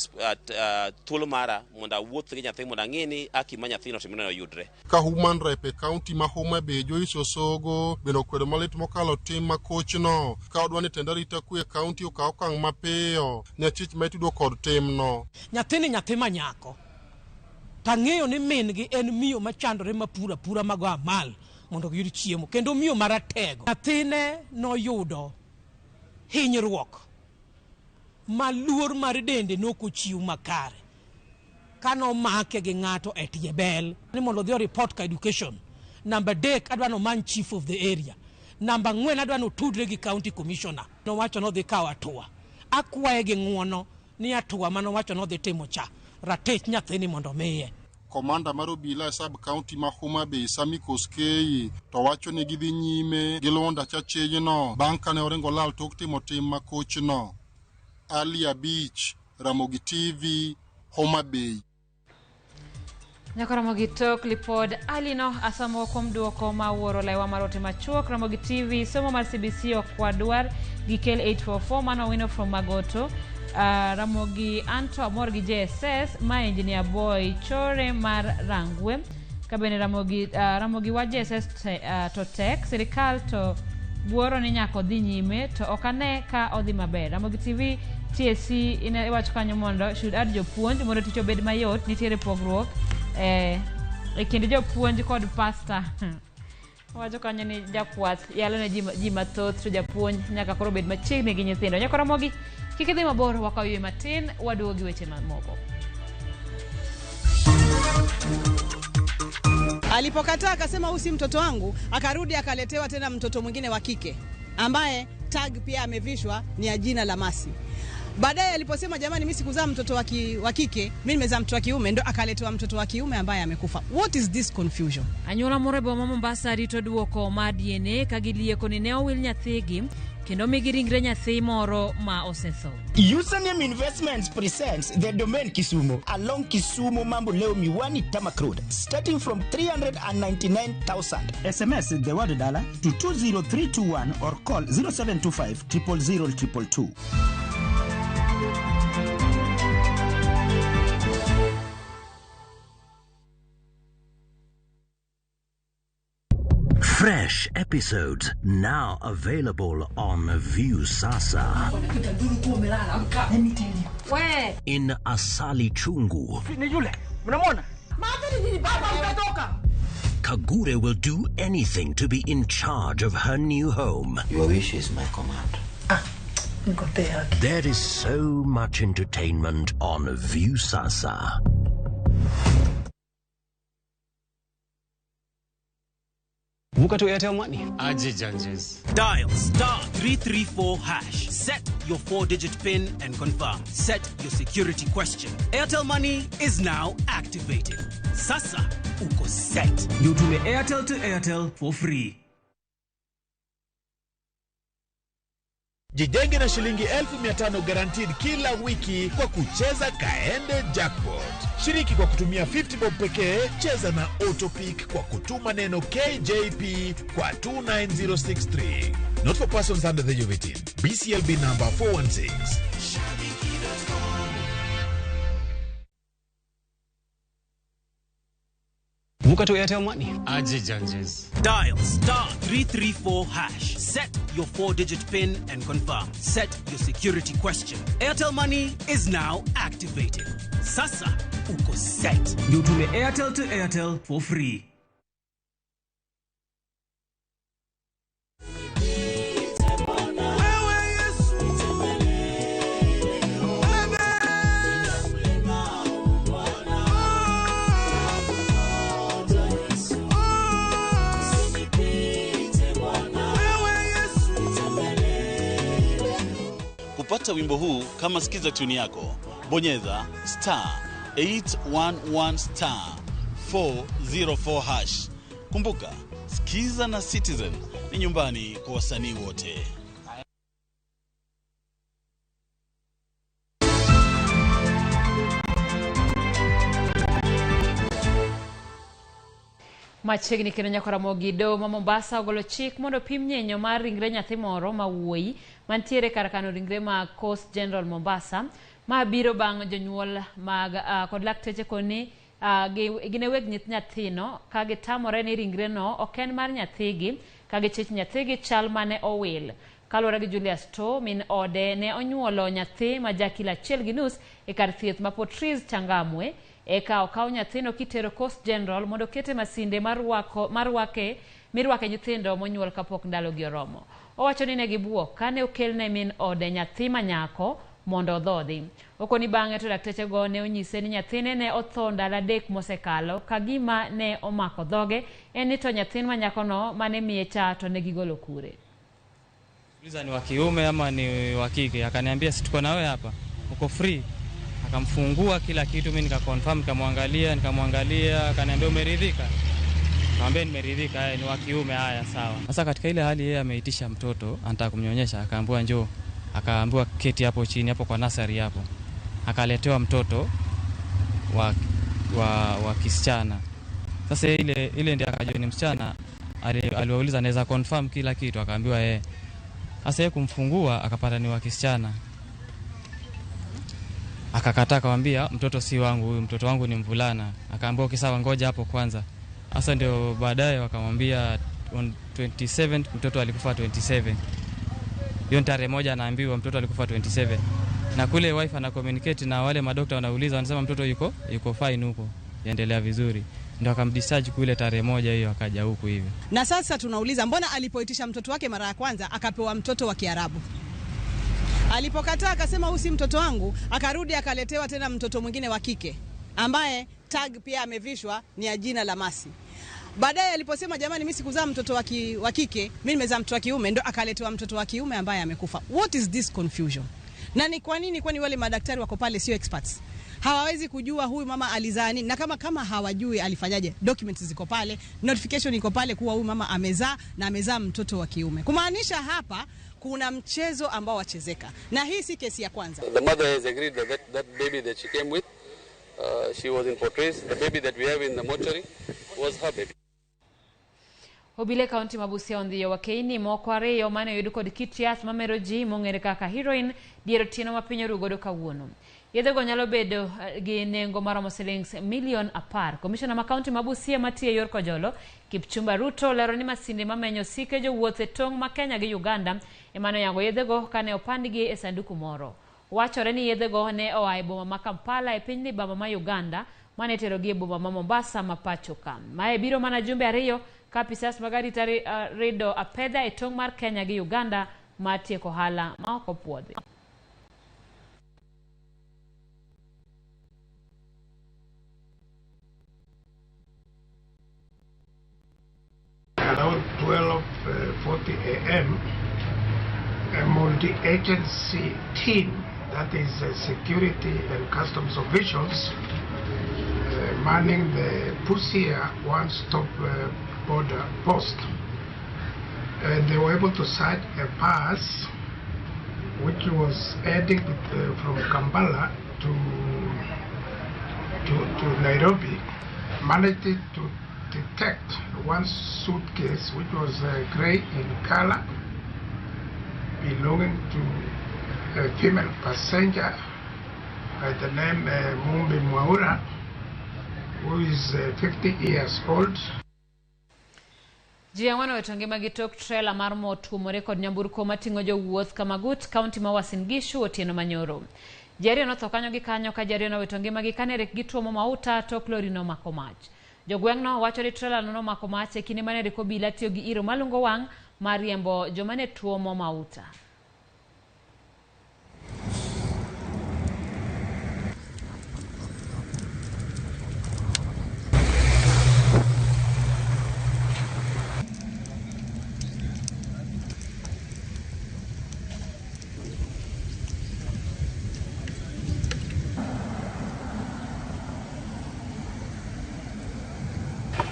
thuolo mara mondo awuoth gi nyathi mondo ang'e ni haki ma nyathino otimore oyudre. Ka Human Rep e kaunti ma Homa Bay Joyce Osogo bende okwedo malit mokalo tim ma kochno ka odwa ni tend arita kwe e kaunti okaw okang' mapiyo ne achich ma itudo kod timno. Nyathini nyathi ma nyako tang'eyo ni min gi en miyo machandore mapuro apura mago amal mondo giyud chiemo kendo miyo maratego. Nyathine noyudo hinyruok ma luor mar dende nokochiw makare kanomake gi ng'ato e tie bel ni mondo odhi o report ka education. Namba 3 adwa nomany chief of the area. Namba 4 adwa notudre gi county commissioner. Nowacho nodhi kawo hatua. Akwaye gi ng'uono ni hatua manowacho nodhi timo cha ratich nyathini mondo miye. Komanda mar obila e sub county ma Homa Bay Sami Koskei to wacho ni gidhi nyime gi luwo ndach achijno bang' kane oringo lal tok timo tim makochno. Ali Abich, Ramogi TV, Homa Bay. Nyaka Ramogi tok lipod alino asomo kuom duoko ma wuoro laiwa mar ote machuok. Ramogi TV somo mar CBC ok wadwar gikel 844 mano wino from Magoto. Ramogi anto amor gi JSS ma engineer boy chore mar Rangwe. Kabende Ramogi wa JSS to tek sirikal to buoro ni nyaka odhi nyime to ok ane ka odhi maber. Ramogi TV TSC ine iwacho kanyo mondo should add jopuonj mondo tich obed mayot. Nitiere pogruok e kind jopuonj kod pasta. Wacho kanyo ni jakwath yalo ne ji mathoth to japuonj nyaka koro bed machiegni gi nyithindo. Nyaka Ramogi kik idhi mabor, wakaw ywe matin waduogo gi weche mamoko. Alipokataa akasema huyu si mtoto wangu, akarudi akaletewa tena mtoto mwingine wa kike ambaye tag pia amevishwa ni ya jina la Masi. Baadaye aliposema jamani, mimi sikuzaa mtoto wa kike, mimi nimezaa mtoto wa kiume, ndo akaletewa mtoto wa kiume ambaye amekufa. What is this confusion? Anyuola moro e boma Mombasa rito duoko mar DNA ka gilieko ni ne owil nyathigi kendo migi ringre nyathi moro ma osetho. Username Investments presents the Domain Kisumu along Kisumu Mambo Leo Miwani Tamak Road, starting from 399,000. SMS the word dollar to 20321 or call 0725 000 222. Fresh episodes now available on Viusasa. In Asali Chungu, Kagure will do anything to be in charge of her new home. Your wish is my command. There is so much entertainment on Viusasa. Vuka to Airtel Money. Aje Janjes. Dial star 334 hash. Set your 4-digit PIN and confirm. Set your security question. Airtel Money is now activated. Sasa uko set. You tume Airtel to Airtel for free. Jijenge na shilingi 1500 guaranteed kila wiki kwa kucheza Kaende Jackpot. Shiriki kwa kutumia 50 bob pekee, cheza na Autopick kwa kutuma neno KJP kwa 29063. Not for persons under the age of 18. BCLB number 416. Vuka to Airtel Money. Aje Janjes. Dial star 334 hash. Set your 4-digit PIN and confirm. Set your security question. Airtel Money is now activated. Sasa uko set. You tume Airtel to Airtel for free. Kupata wimbo huu kama sikiza tune yako, bonyeza star 811 star 404 hash. Kumbuka, Sikiza na Citizen ni nyumbani kwa wasanii wote. Machiegni kendo nyaka Ramogi doho ma Mombasa ogolo chik mondo pim nyenyo mar ringre nyathi moro ma wuoyi mantiere kar kano ringre mag Coast General Mombasa ma biro bang' jonyuol mag kod lakteche koni gine weg nyathino ka gitamore ni ringreno ok en mar nyathigi ka gichich nyathigi chal mane owil. Kaluwore gi Julius To, min ode ne onyuolo nyathi ma ja kilo 1.5 e kar thieth ma Portrees Changamwe. Eka okaw nyathino kitero Coast General mondo okete masinde mirwake nyithindo monyuol kapok ndalogi oromo. Owacho ni ne gibuok kane okelne min ode nyathi ma nyako mondo odhodhi. Okoni bang'e to daktechego ne onyise ni nyathine ne otho ndalo 3 mosekalo ka gima ne omako dhoge en ni to nyathin ma nyakono mane miye cha to ne gigolo kure. Uliza ni wa kiume ama ni wa kike, akaniambia si tuko na wewe hapa, uko free. Akamfungua kila kitu, mimi nikaconfirm, nikamwangalia, akaniambia umeridhika? Nikamwambia nimeridhika, ni wa kiume, haya sawa. Sasa katika ile hali yeye ameitisha mtoto, anataka kumnyonyesha, akaambiwa njoo, akaambiwa keti hapo chini hapo kwa nursery hapo. Akaletewa mtoto wa kisichana. Sasa ile ndiye akajua ni msichana, aliwauliza anaweza confirm kila kitu, akaambiwa eh. Sasa yeye kumfungua akapata ni wa kisichana. Akakataa, akamwambia mtoto si wangu huyu, mtoto wangu ni mvulana. Akaambiwa okay, sawa, ngoja hapo kwanza. Sasa ndio baadaye wakamwambia on 27 mtoto alikufa 27. Hiyo tarehe moja anaambiwa mtoto alikufa 27. Na kule wife ana communicate na wale madokta, wanauliza, wanasema mtoto yuko fine huko, yaendelea vizuri. Ndio akamdischarge kule tarehe moja hiyo, akaja huku hivi. Na sasa tunauliza, mbona alipoitisha mtoto wake mara ya kwanza akapewa mtoto wa Kiarabu? Alipokataa akasema huyu si mtoto wangu, akarudi akaletewa tena mtoto mwingine wa kike ambaye tag pia amevishwa ni ya jina la Masi. Baadaye aliposema jamani, mimi sikuzaa mtoto wa kike, mimi nimezaa mtoto wa kiume, ndo akaletewa mtoto wa kiume ambaye amekufa. What is this confusion? Na ni kwa nini? Kwani wale madaktari wako pale sio experts? Hawawezi kujua huyu mama alizaa nini, na kama hawajui alifanyaje, documents ziko pale, notification iko pale kuwa huyu mama amezaa na amezaa mtoto wa kiume. Kumaanisha hapa kuna mchezo ambao wachezeka, na hii si kesi ya kwanza. The mother has agreed that baby that she came with, she was in Portraits. The baby that we have in the mortuary was her baby. Obile kaunti ma Busia ondhiyo wakeini moko ariyo mane oyud kod kit yath mamero ji mong'ere kaka heroin dier otieno ma piny orugodo kawuono. Yedhego nyalo bedo gi nengo maromo silings milion 10. Komishona ma kaunti ma Busia matiyo e yor Kojolo, Kipchumba Ruto, lero ni masinde mamenyo sike jowuoth e tong' ma Kenya gi Uganda ema noyango yedhego kane opandgi e sanduku moro. Wachore ni yedhego ne oa e boma ma Kampala e piny libamba ma Uganda mane terogi e boma ma Mombasa ma pacho ka. Mae biro mana jumbe ariyo ka apisas mag arita rido apedha e tong' mar Kenya gi Uganda mar tieko ohala ma ok opuodhi. Around 12:40 a.m., a multi-agency team, that is security and customs officials, manning the Busia one-stop border post, and they were able to sight a bus which was heading from Kampala to Nairobi, managed to detect one suitcase which was gray in color, belonging to a female passenger by the name Mumbi Mwaura, who is 50 years old. Ji ang'wen owito ngimagi tok trela mar mo tuomore kod nyamburko mating'o jowuoth Kamagut, kaunti ma Uasin Gishu otieno manyoro. Ji ariyo notho kanyo gi kanyo ka ji ariyo nowito ngimagi kane rek gituomo mauta tok lori nomako mach. Jogweng'no wacho ni trela no nomako mach e kinde mane rek obila tiyo gi iro malungo wang' mar riembo joma ne tuomo mauta.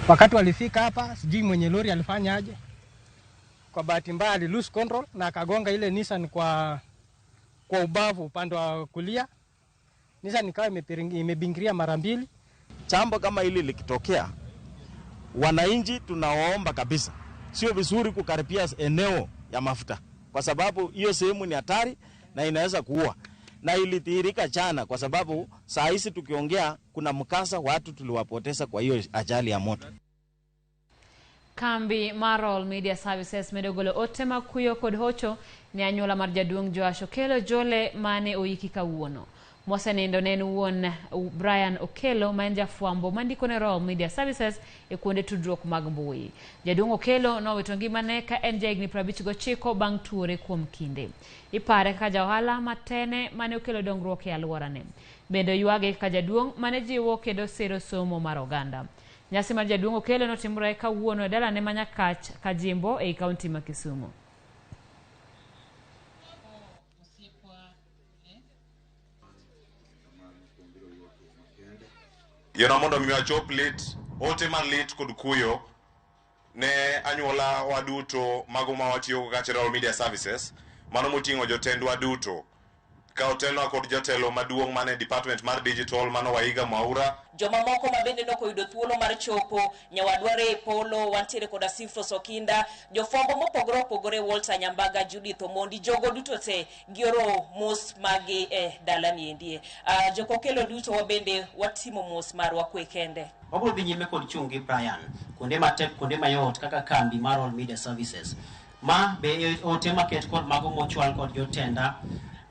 Wakati walifika hapa, sijui mwenye lori alifanya aje. Kwa bahati mbaya ali lose control na akagonga ile Nissan kwa ubavu upande wa kulia. Nissan ikawa imebingiria mara mbili. Jambo kama hili likitokea, wananchi tunawaomba kabisa, sio vizuri kukaribia eneo ya mafuta, kwa sababu hiyo sehemu ni hatari na inaweza kuua. Na ilidhihirika jana, kwa sababu saa hizi tukiongea kuna mkasa watu tuliwapoteza kwa hiyo ajali ya moto. Kambi mar Royal Media Services medo golo ote mag kuyo kod hocho ne anyuola mar jaduong' Joash Okello Jole mane oiki kawuono. Mosenindo ne en wuon Brian Okello ma en jafwambo mandiko ne Royal Media Services e kuonde tudruok mag mbui. Jaduong' Okello nowito ngimane ka en jahigni 59 bang' tuore kuom kinde. Ipare kaka jaohala matene mane okelo dongruok e alworane. Bende oywage kaka jaduong' mane jiwo kendo sero somo mar oganda. Nyasi mar jaduong' Okello notimore kawuono e dalane ma Nyakach Kajimbo ei kaunti ma Kisumu. Yona mondo mi wachop lit, ote mar lit kod kuyo ne anyuola waduto mago ma watiyogo kaka Royal Media Services, mano moting'o jotendwa duto Ka otelnwa kod jatelo maduong' mane department mar digital mano Waiga Mwaura. Jomamoko ma bende nokoyudo thuolo mar chopo nyawadwa Ray Polo, wantiere koda Sifros Okinda, jofwambo mopogore opogore, Walter Nyambaga, Judith Omondi, jogo duto te gioro mos magi e dalani endie. Jokokelo duto wabende watimo mos marwa kwe kende. Wabiro dhi nyime kod chung' gi Brian kuonde matek, kuonde mayot kaka kambi mar All Media Services. Ma be e ote maket kod mago mochwal kod jotenda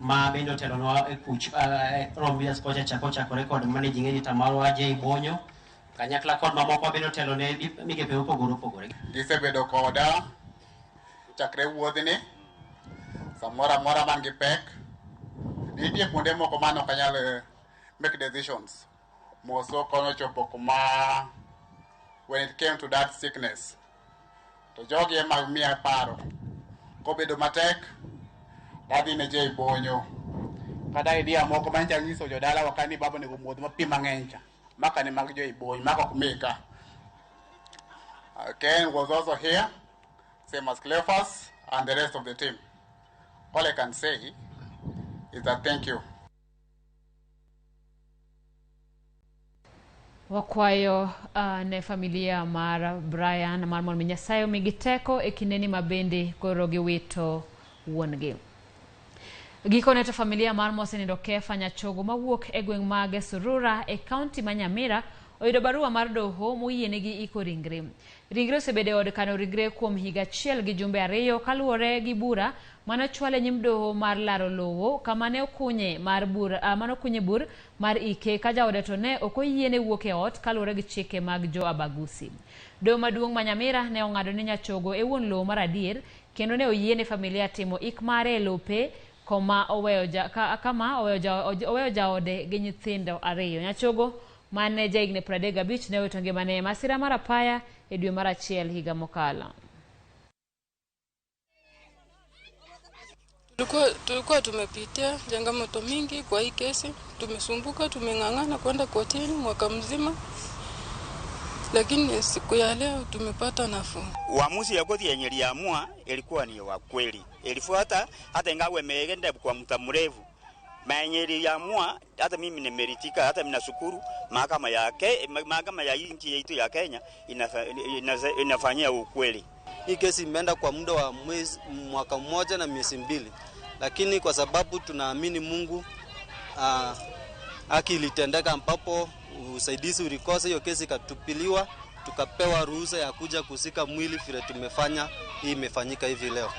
ma bende otelonwa e kuch All Media kocha chako chakore kod managing editor marwa Jay Bonyo kanyakla kod mamoko bende otelo ne migepe mopogore opogore. Gisebedo koda chakre wuodhni, samoro amora man gi pek. Nitie kuonde moko mane ok anyal make decisions. Moso kono chopo kuma when it came to that sickness. To jogi ema miya paro. Kobedo matek, tadhi ne Jay Bonyo. Kata idea moko manyicha nyiso jodalawa ka ni baba onego omodh ma pi mang'eny cha. Maka ne mag Jay Bonyo, maka ok meka. Ken was also here, same as Cleophas and the rest of the team. All I can say is that thank you. Wakwayo ne familia mar Brian mar mondo mi Nyasaye omigi teko e kindeni ma bende koro giwito wuon-gi. Gikone to familia mar mosenindo Kefa Nyachogo mawuok e gweng' mag Surura e kaunti ma Nyamira oyudo barua mar doho moyienegi iko ringre. Ringre osebedo e od kano ringre kuom higa achiel gi jumbe 2 kaluwore gi bura mane ochwal e nyim doho mar laro lowo kama ne okunye mar bur mane okunye bur mar ike ka jaode to ne ok oyiene wuok e ot kaluwore gi chike mag jo Abagusi. Doho maduong' ma Nyamira ne ong'ado ni Nyachogo e wuon lowo mar adier kendo ne oyiene familia timo ik mare e lope koma oweyo oweyo jaode gi nyithindo 2. Nyachogo mane jahigni 35 ne owito ngimane e masira mar apaya e dwe mar 1 higa mokalo. Tulikuwa tumepitia changamoto mingi kwa hii kesi, tumesumbuka, tumeng'ang'ana kwenda kotini mwaka mzima, lakini siku ya leo tumepata nafuu. Uamuzi ya koti yenye iliamua ilikuwa ni wa kweli, ilifuata hata ingawa imeenda kwa muda mrefu. Maenye iliamua hata mimi nimeritika, hata ninashukuru mahakama ya nchi yetu ya Kenya inafanyia ukweli. Hii kesi imeenda kwa muda wa mwaka mmoja na miezi 2, lakini kwa sababu tunaamini Mungu, haki ilitendeka ambapo usaidizi ulikosa, hiyo kesi ikatupiliwa, tukapewa ruhusa ya kuja kusika mwili vile tumefanya. Hii imefanyika hivi leo.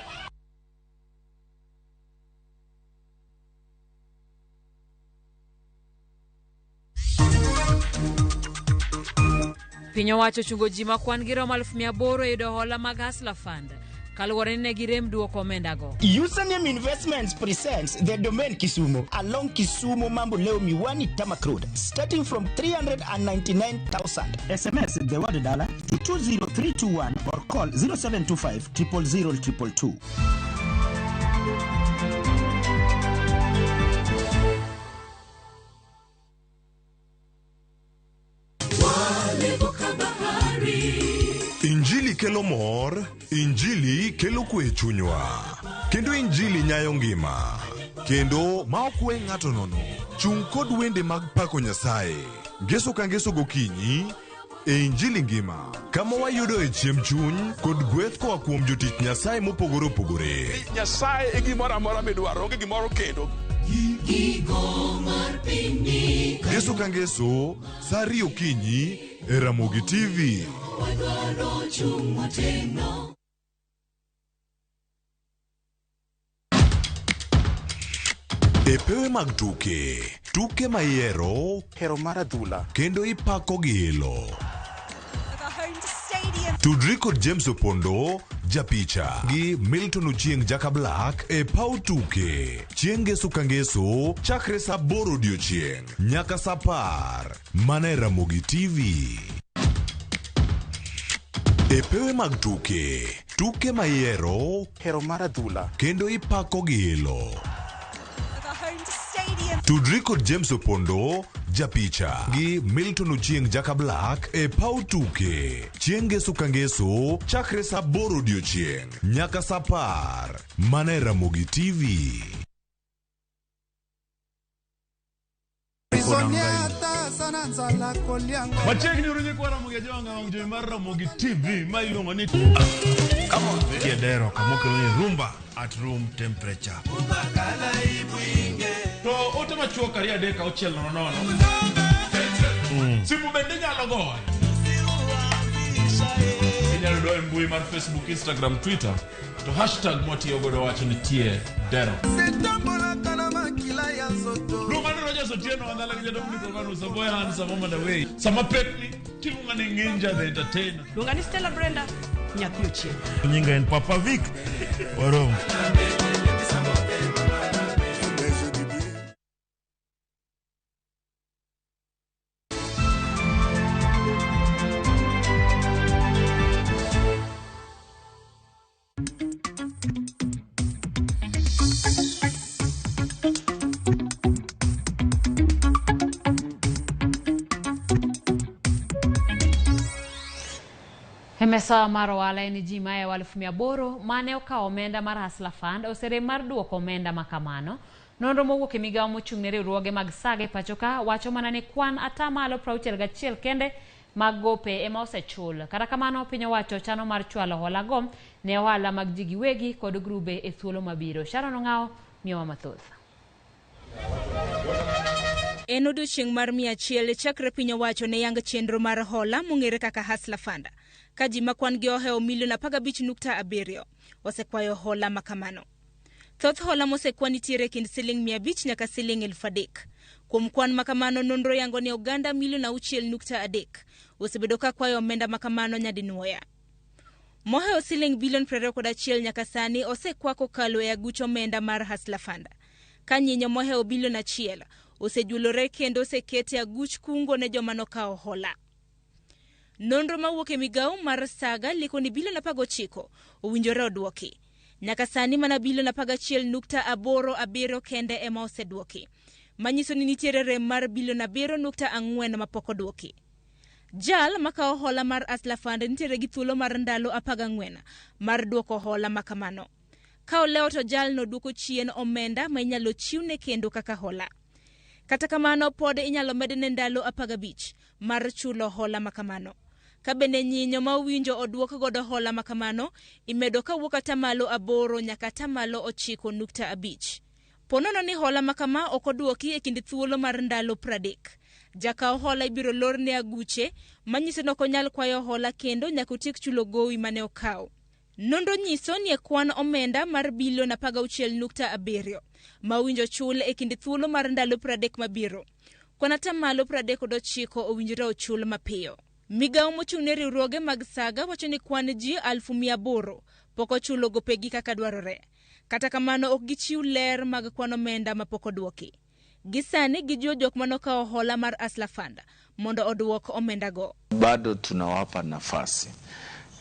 Piny owacho ochungo ji ma kwan gi romo 800,000 e yudo hola mag Hustler Fund kaluwore ni ne girem duoko omendago. Username Investments presents the Domain Kisumu along Kisumu Mambo Leo Miwani Tamak Road, starting from 399,000. SMS the word dollar to 20321 or call 0725 000 222. Injili kelo mor, Injili kelo kwe e chunywa, kendo Injili nyayo ngima, kendo ma ok we ng'ato nono. Chung' kod wende mag pako Nyasaye, ngeso ka ngeso gokinyi e Injili ngima, kama wayudo e chiemb chuny kod gweth koa kuom jotich Nyasaye mopogore opogore. Nyasaye e gimoro amora midwaro, onge gimoro kendo. Ngeso ka ngeso, sa 2 okinyi e Ramogi TV. E pewe mag tuke, tuke ma ihero, hero mar adhula, kendo ipako gi ilo. Tudri kod James Opondo, japicha, gi Milton Ochieng' Jaka Black e paw tuke. Chieng' ngeso ka ngeso, chakre sa 8 odiochieng' nyaka sa 10. Mana e Ramogi TV. E pewe mag tuke, tuke ma ihero, hero mar adhula, kendo ipako gi ilo. Tudri kod James Opondo, japicha, gi Milton Ochieng' Jaka Black e paw tuke. Chieng' ngeso ka ngeso, chakre sa 8 odiochieng' nyaka sa 10. Mana e Ramogi TV. Machiegni uru nyikwa Ramogi Ajwang' wang' jowi mar Ramogi TV ma iluongo ni Kiedero kamokelo ni rumba at room temperature. To ote machuok 2 3 6 0 0. Simu bende inyalo goyo. Inyalo yudo e mbui mar Facebook, Instagram, Twitter. To hashtag mwatiyo godo wacho ni tie dero. Luonga ni Rogers Otieno, Andala gi Jadomni Silvanus, Aboy Hans, Amoma Dawei. Sama pekni, tiluonga ni Nginja the Entertainer. Luonga ni Stella Brenda, nyathi ochieng. Nyinga en Papa Vic. Warom. E mesa mar ohala en ji maya 8,000 mane okawo omenda mar Hustler Fund oserem mar duoko omenda makamano. Nonro mowuok e migawo mochung' ne riwruoge mag SAGA e pachoka wacho mana ni kwan 61% kende mag gope ema osechul. Kata kamano piny owacho chano mar chwalo hola go ne ohala mag ji giwegi kod grube e thuolo mabiro. Sharon Ong'awo miyowa mathoth. En odiochieng' mar 100 chakre piny owacho ne yang chenro mar hola mong'ere kaka Hustler Fund. Ka ji ma kwan gi ohewo milion 15.7 osekwayo hola makamano. Thoth hola mosekwa nitiere e kind siling 500 nyaka siling 3,000. Kuom kwan makamano nonro yango ni oganda milion 6.3 osebedo ka kwayo omenda makamano nyadinwoya. Mohewo siling bilion 21 nyaka sani osekwa kokalo e aguch omenda mar Hustler Fund. Ka nyinyo mohewo bilion 1 osejulore kendo oseket e aguch kungo ne joma nokawo hola. Nonro mawuok e migawo mar SAGA liko ni bilion 19 owinjore odwoki. Nyaka sani mana bilion 11.87 kende ema osedwoki, manyiso ni nitiere rem mar bilion 7.4 mapok odwoki. Jal makawo hola mar Hustler Fund nitiere gi thuolo mar ndalo 14 mar dwoko hola makamano. Ka olewo to jalno dwoko chien omenda ma inyalo chiwne kendo kaka hola. Kata kamano pod inyalo medne ndalo 15 mar chulo hola makamano. Ka bende nyinyo ma owinjo odwok godo hola makamano imedo kawuok 8% nyaka 9.5%. Ponono ni hola makama ok odwoki e kind thuolo mar ndalo 30. Jakaw hola ibiro lorne aguche manyiso ni ok onyal kwayo hola kendo nyaka otiek chulo gowi mane okawo. Nonro nyiso ni e kwan omenda mar bilion 16.7 ma owinjo chul e kind thuolo mar ndalo 30 mabiro. Kwan 39% owinjore ochul mapiyo. Migawo mochung' ne riwruoge mag SAGA wacho ni kwan ji 800,000 pok ochulo gopegi kaka dwarore. Kata kamano ok gichiw ler mag kwan omenda mapok odwoki. Gi sani gijiwo jok manokawo hola mar Hustler Fund mondo odwok omendago. Bado tunawapa nafasi,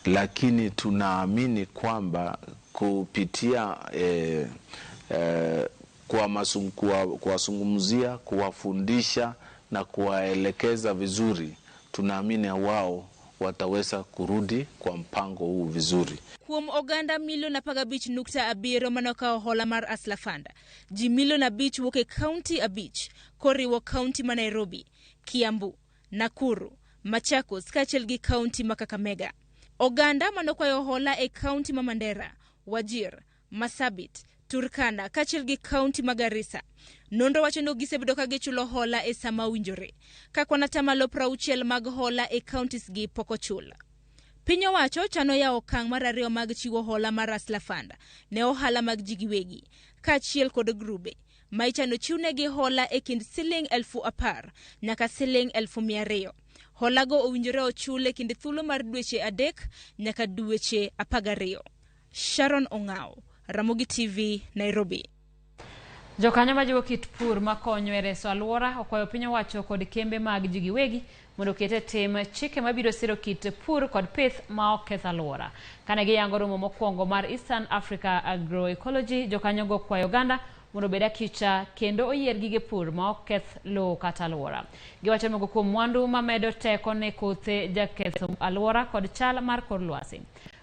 lakini tunaamini kwamba kupitia kuwazungumzia, kuwafundisha na kuwaelekeza vizuri, tunaamini wao wataweza kurudi kwa mpango huu vizuri. Kuom oganda milion 15.7 manokawo hola mar Hustler Fund, ji milion 5 wuok e kaunti 5 koriwo kaunti ma Nairobi, Kiambu, Nakuru, Machakos kaachiel gi kaunti ma Kakamega. Oganda manokwayo hola e kaunti ma Mandera, Wajir, Masabit, Turkana kaachiel gi kaunti ma Garissa. Nonro wacho ni gisebedo ka gichulo hola e sama owinjore, ka kwan 60% mag hola e counties gi pok ochul. Piny owacho chano yawo okang' mar 2 mag chiwo hola mar Hustler Fund ne ohala mag ji giwegi kaachiel kod grube ma ichano chiwnegi hola e kind siling 10,000 nyaka siling 200,000. Holago owinjore ochul e kind thuolo mar dweche 3 nyaka dweche 12. Sharon Ong'awo, Ramogi TV, Nairobi. Jokanyo majiwo kit pur makonyo e reso alwora okwayo piny owacho kod kembe mag ji giwegi mondo oket e tim chike mabiro siro kit pur kod pith ma ok keth alwora. Kane giyango romo mokwongo mar Eastern Africa Agroecology, jokanyogo okwayo oganda mondo obed akicha kendo oyier gige pur ma ok keth lowo kata alwora. Giwacho moko kuom mwandu mamedo teko ne kothe jaketho alwora kod chal mar kor lwasi.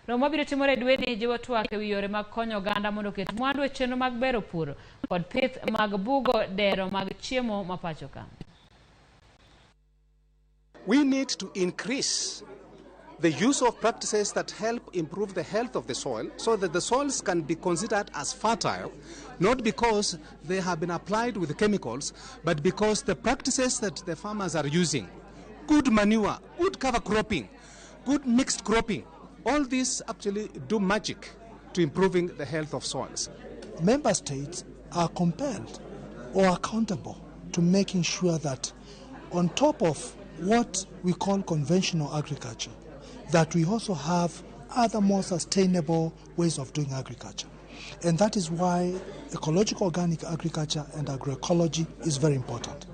Romo mabiro timore e dweni jiwo twak ewi yore mag konyo oganda mondo oket mwandu e chenro mag bero pur kod pith mag bugo dero mag chiemo ma pacho ka. We need to increase the use of practices that help improve the health of the soil so that the soils can be considered as fertile, not because they have been applied with chemicals, but because the practices that the farmers are using, good manure, good cover cropping, good mixed cropping, all these actually do magic to improving the health of soils. Member states are compelled or accountable to making sure that on top of what we call conventional agriculture, that we also have other more sustainable ways of doing agriculture. And that is why ecological organic agriculture and agroecology is very important.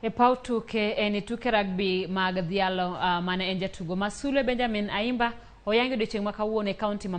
E paw tuke en tuke rugby mag dhialo mane en jatugo ma Sulwe Benjamin Ayimba oyangi odiochieng' ma kawuono e kaunti ma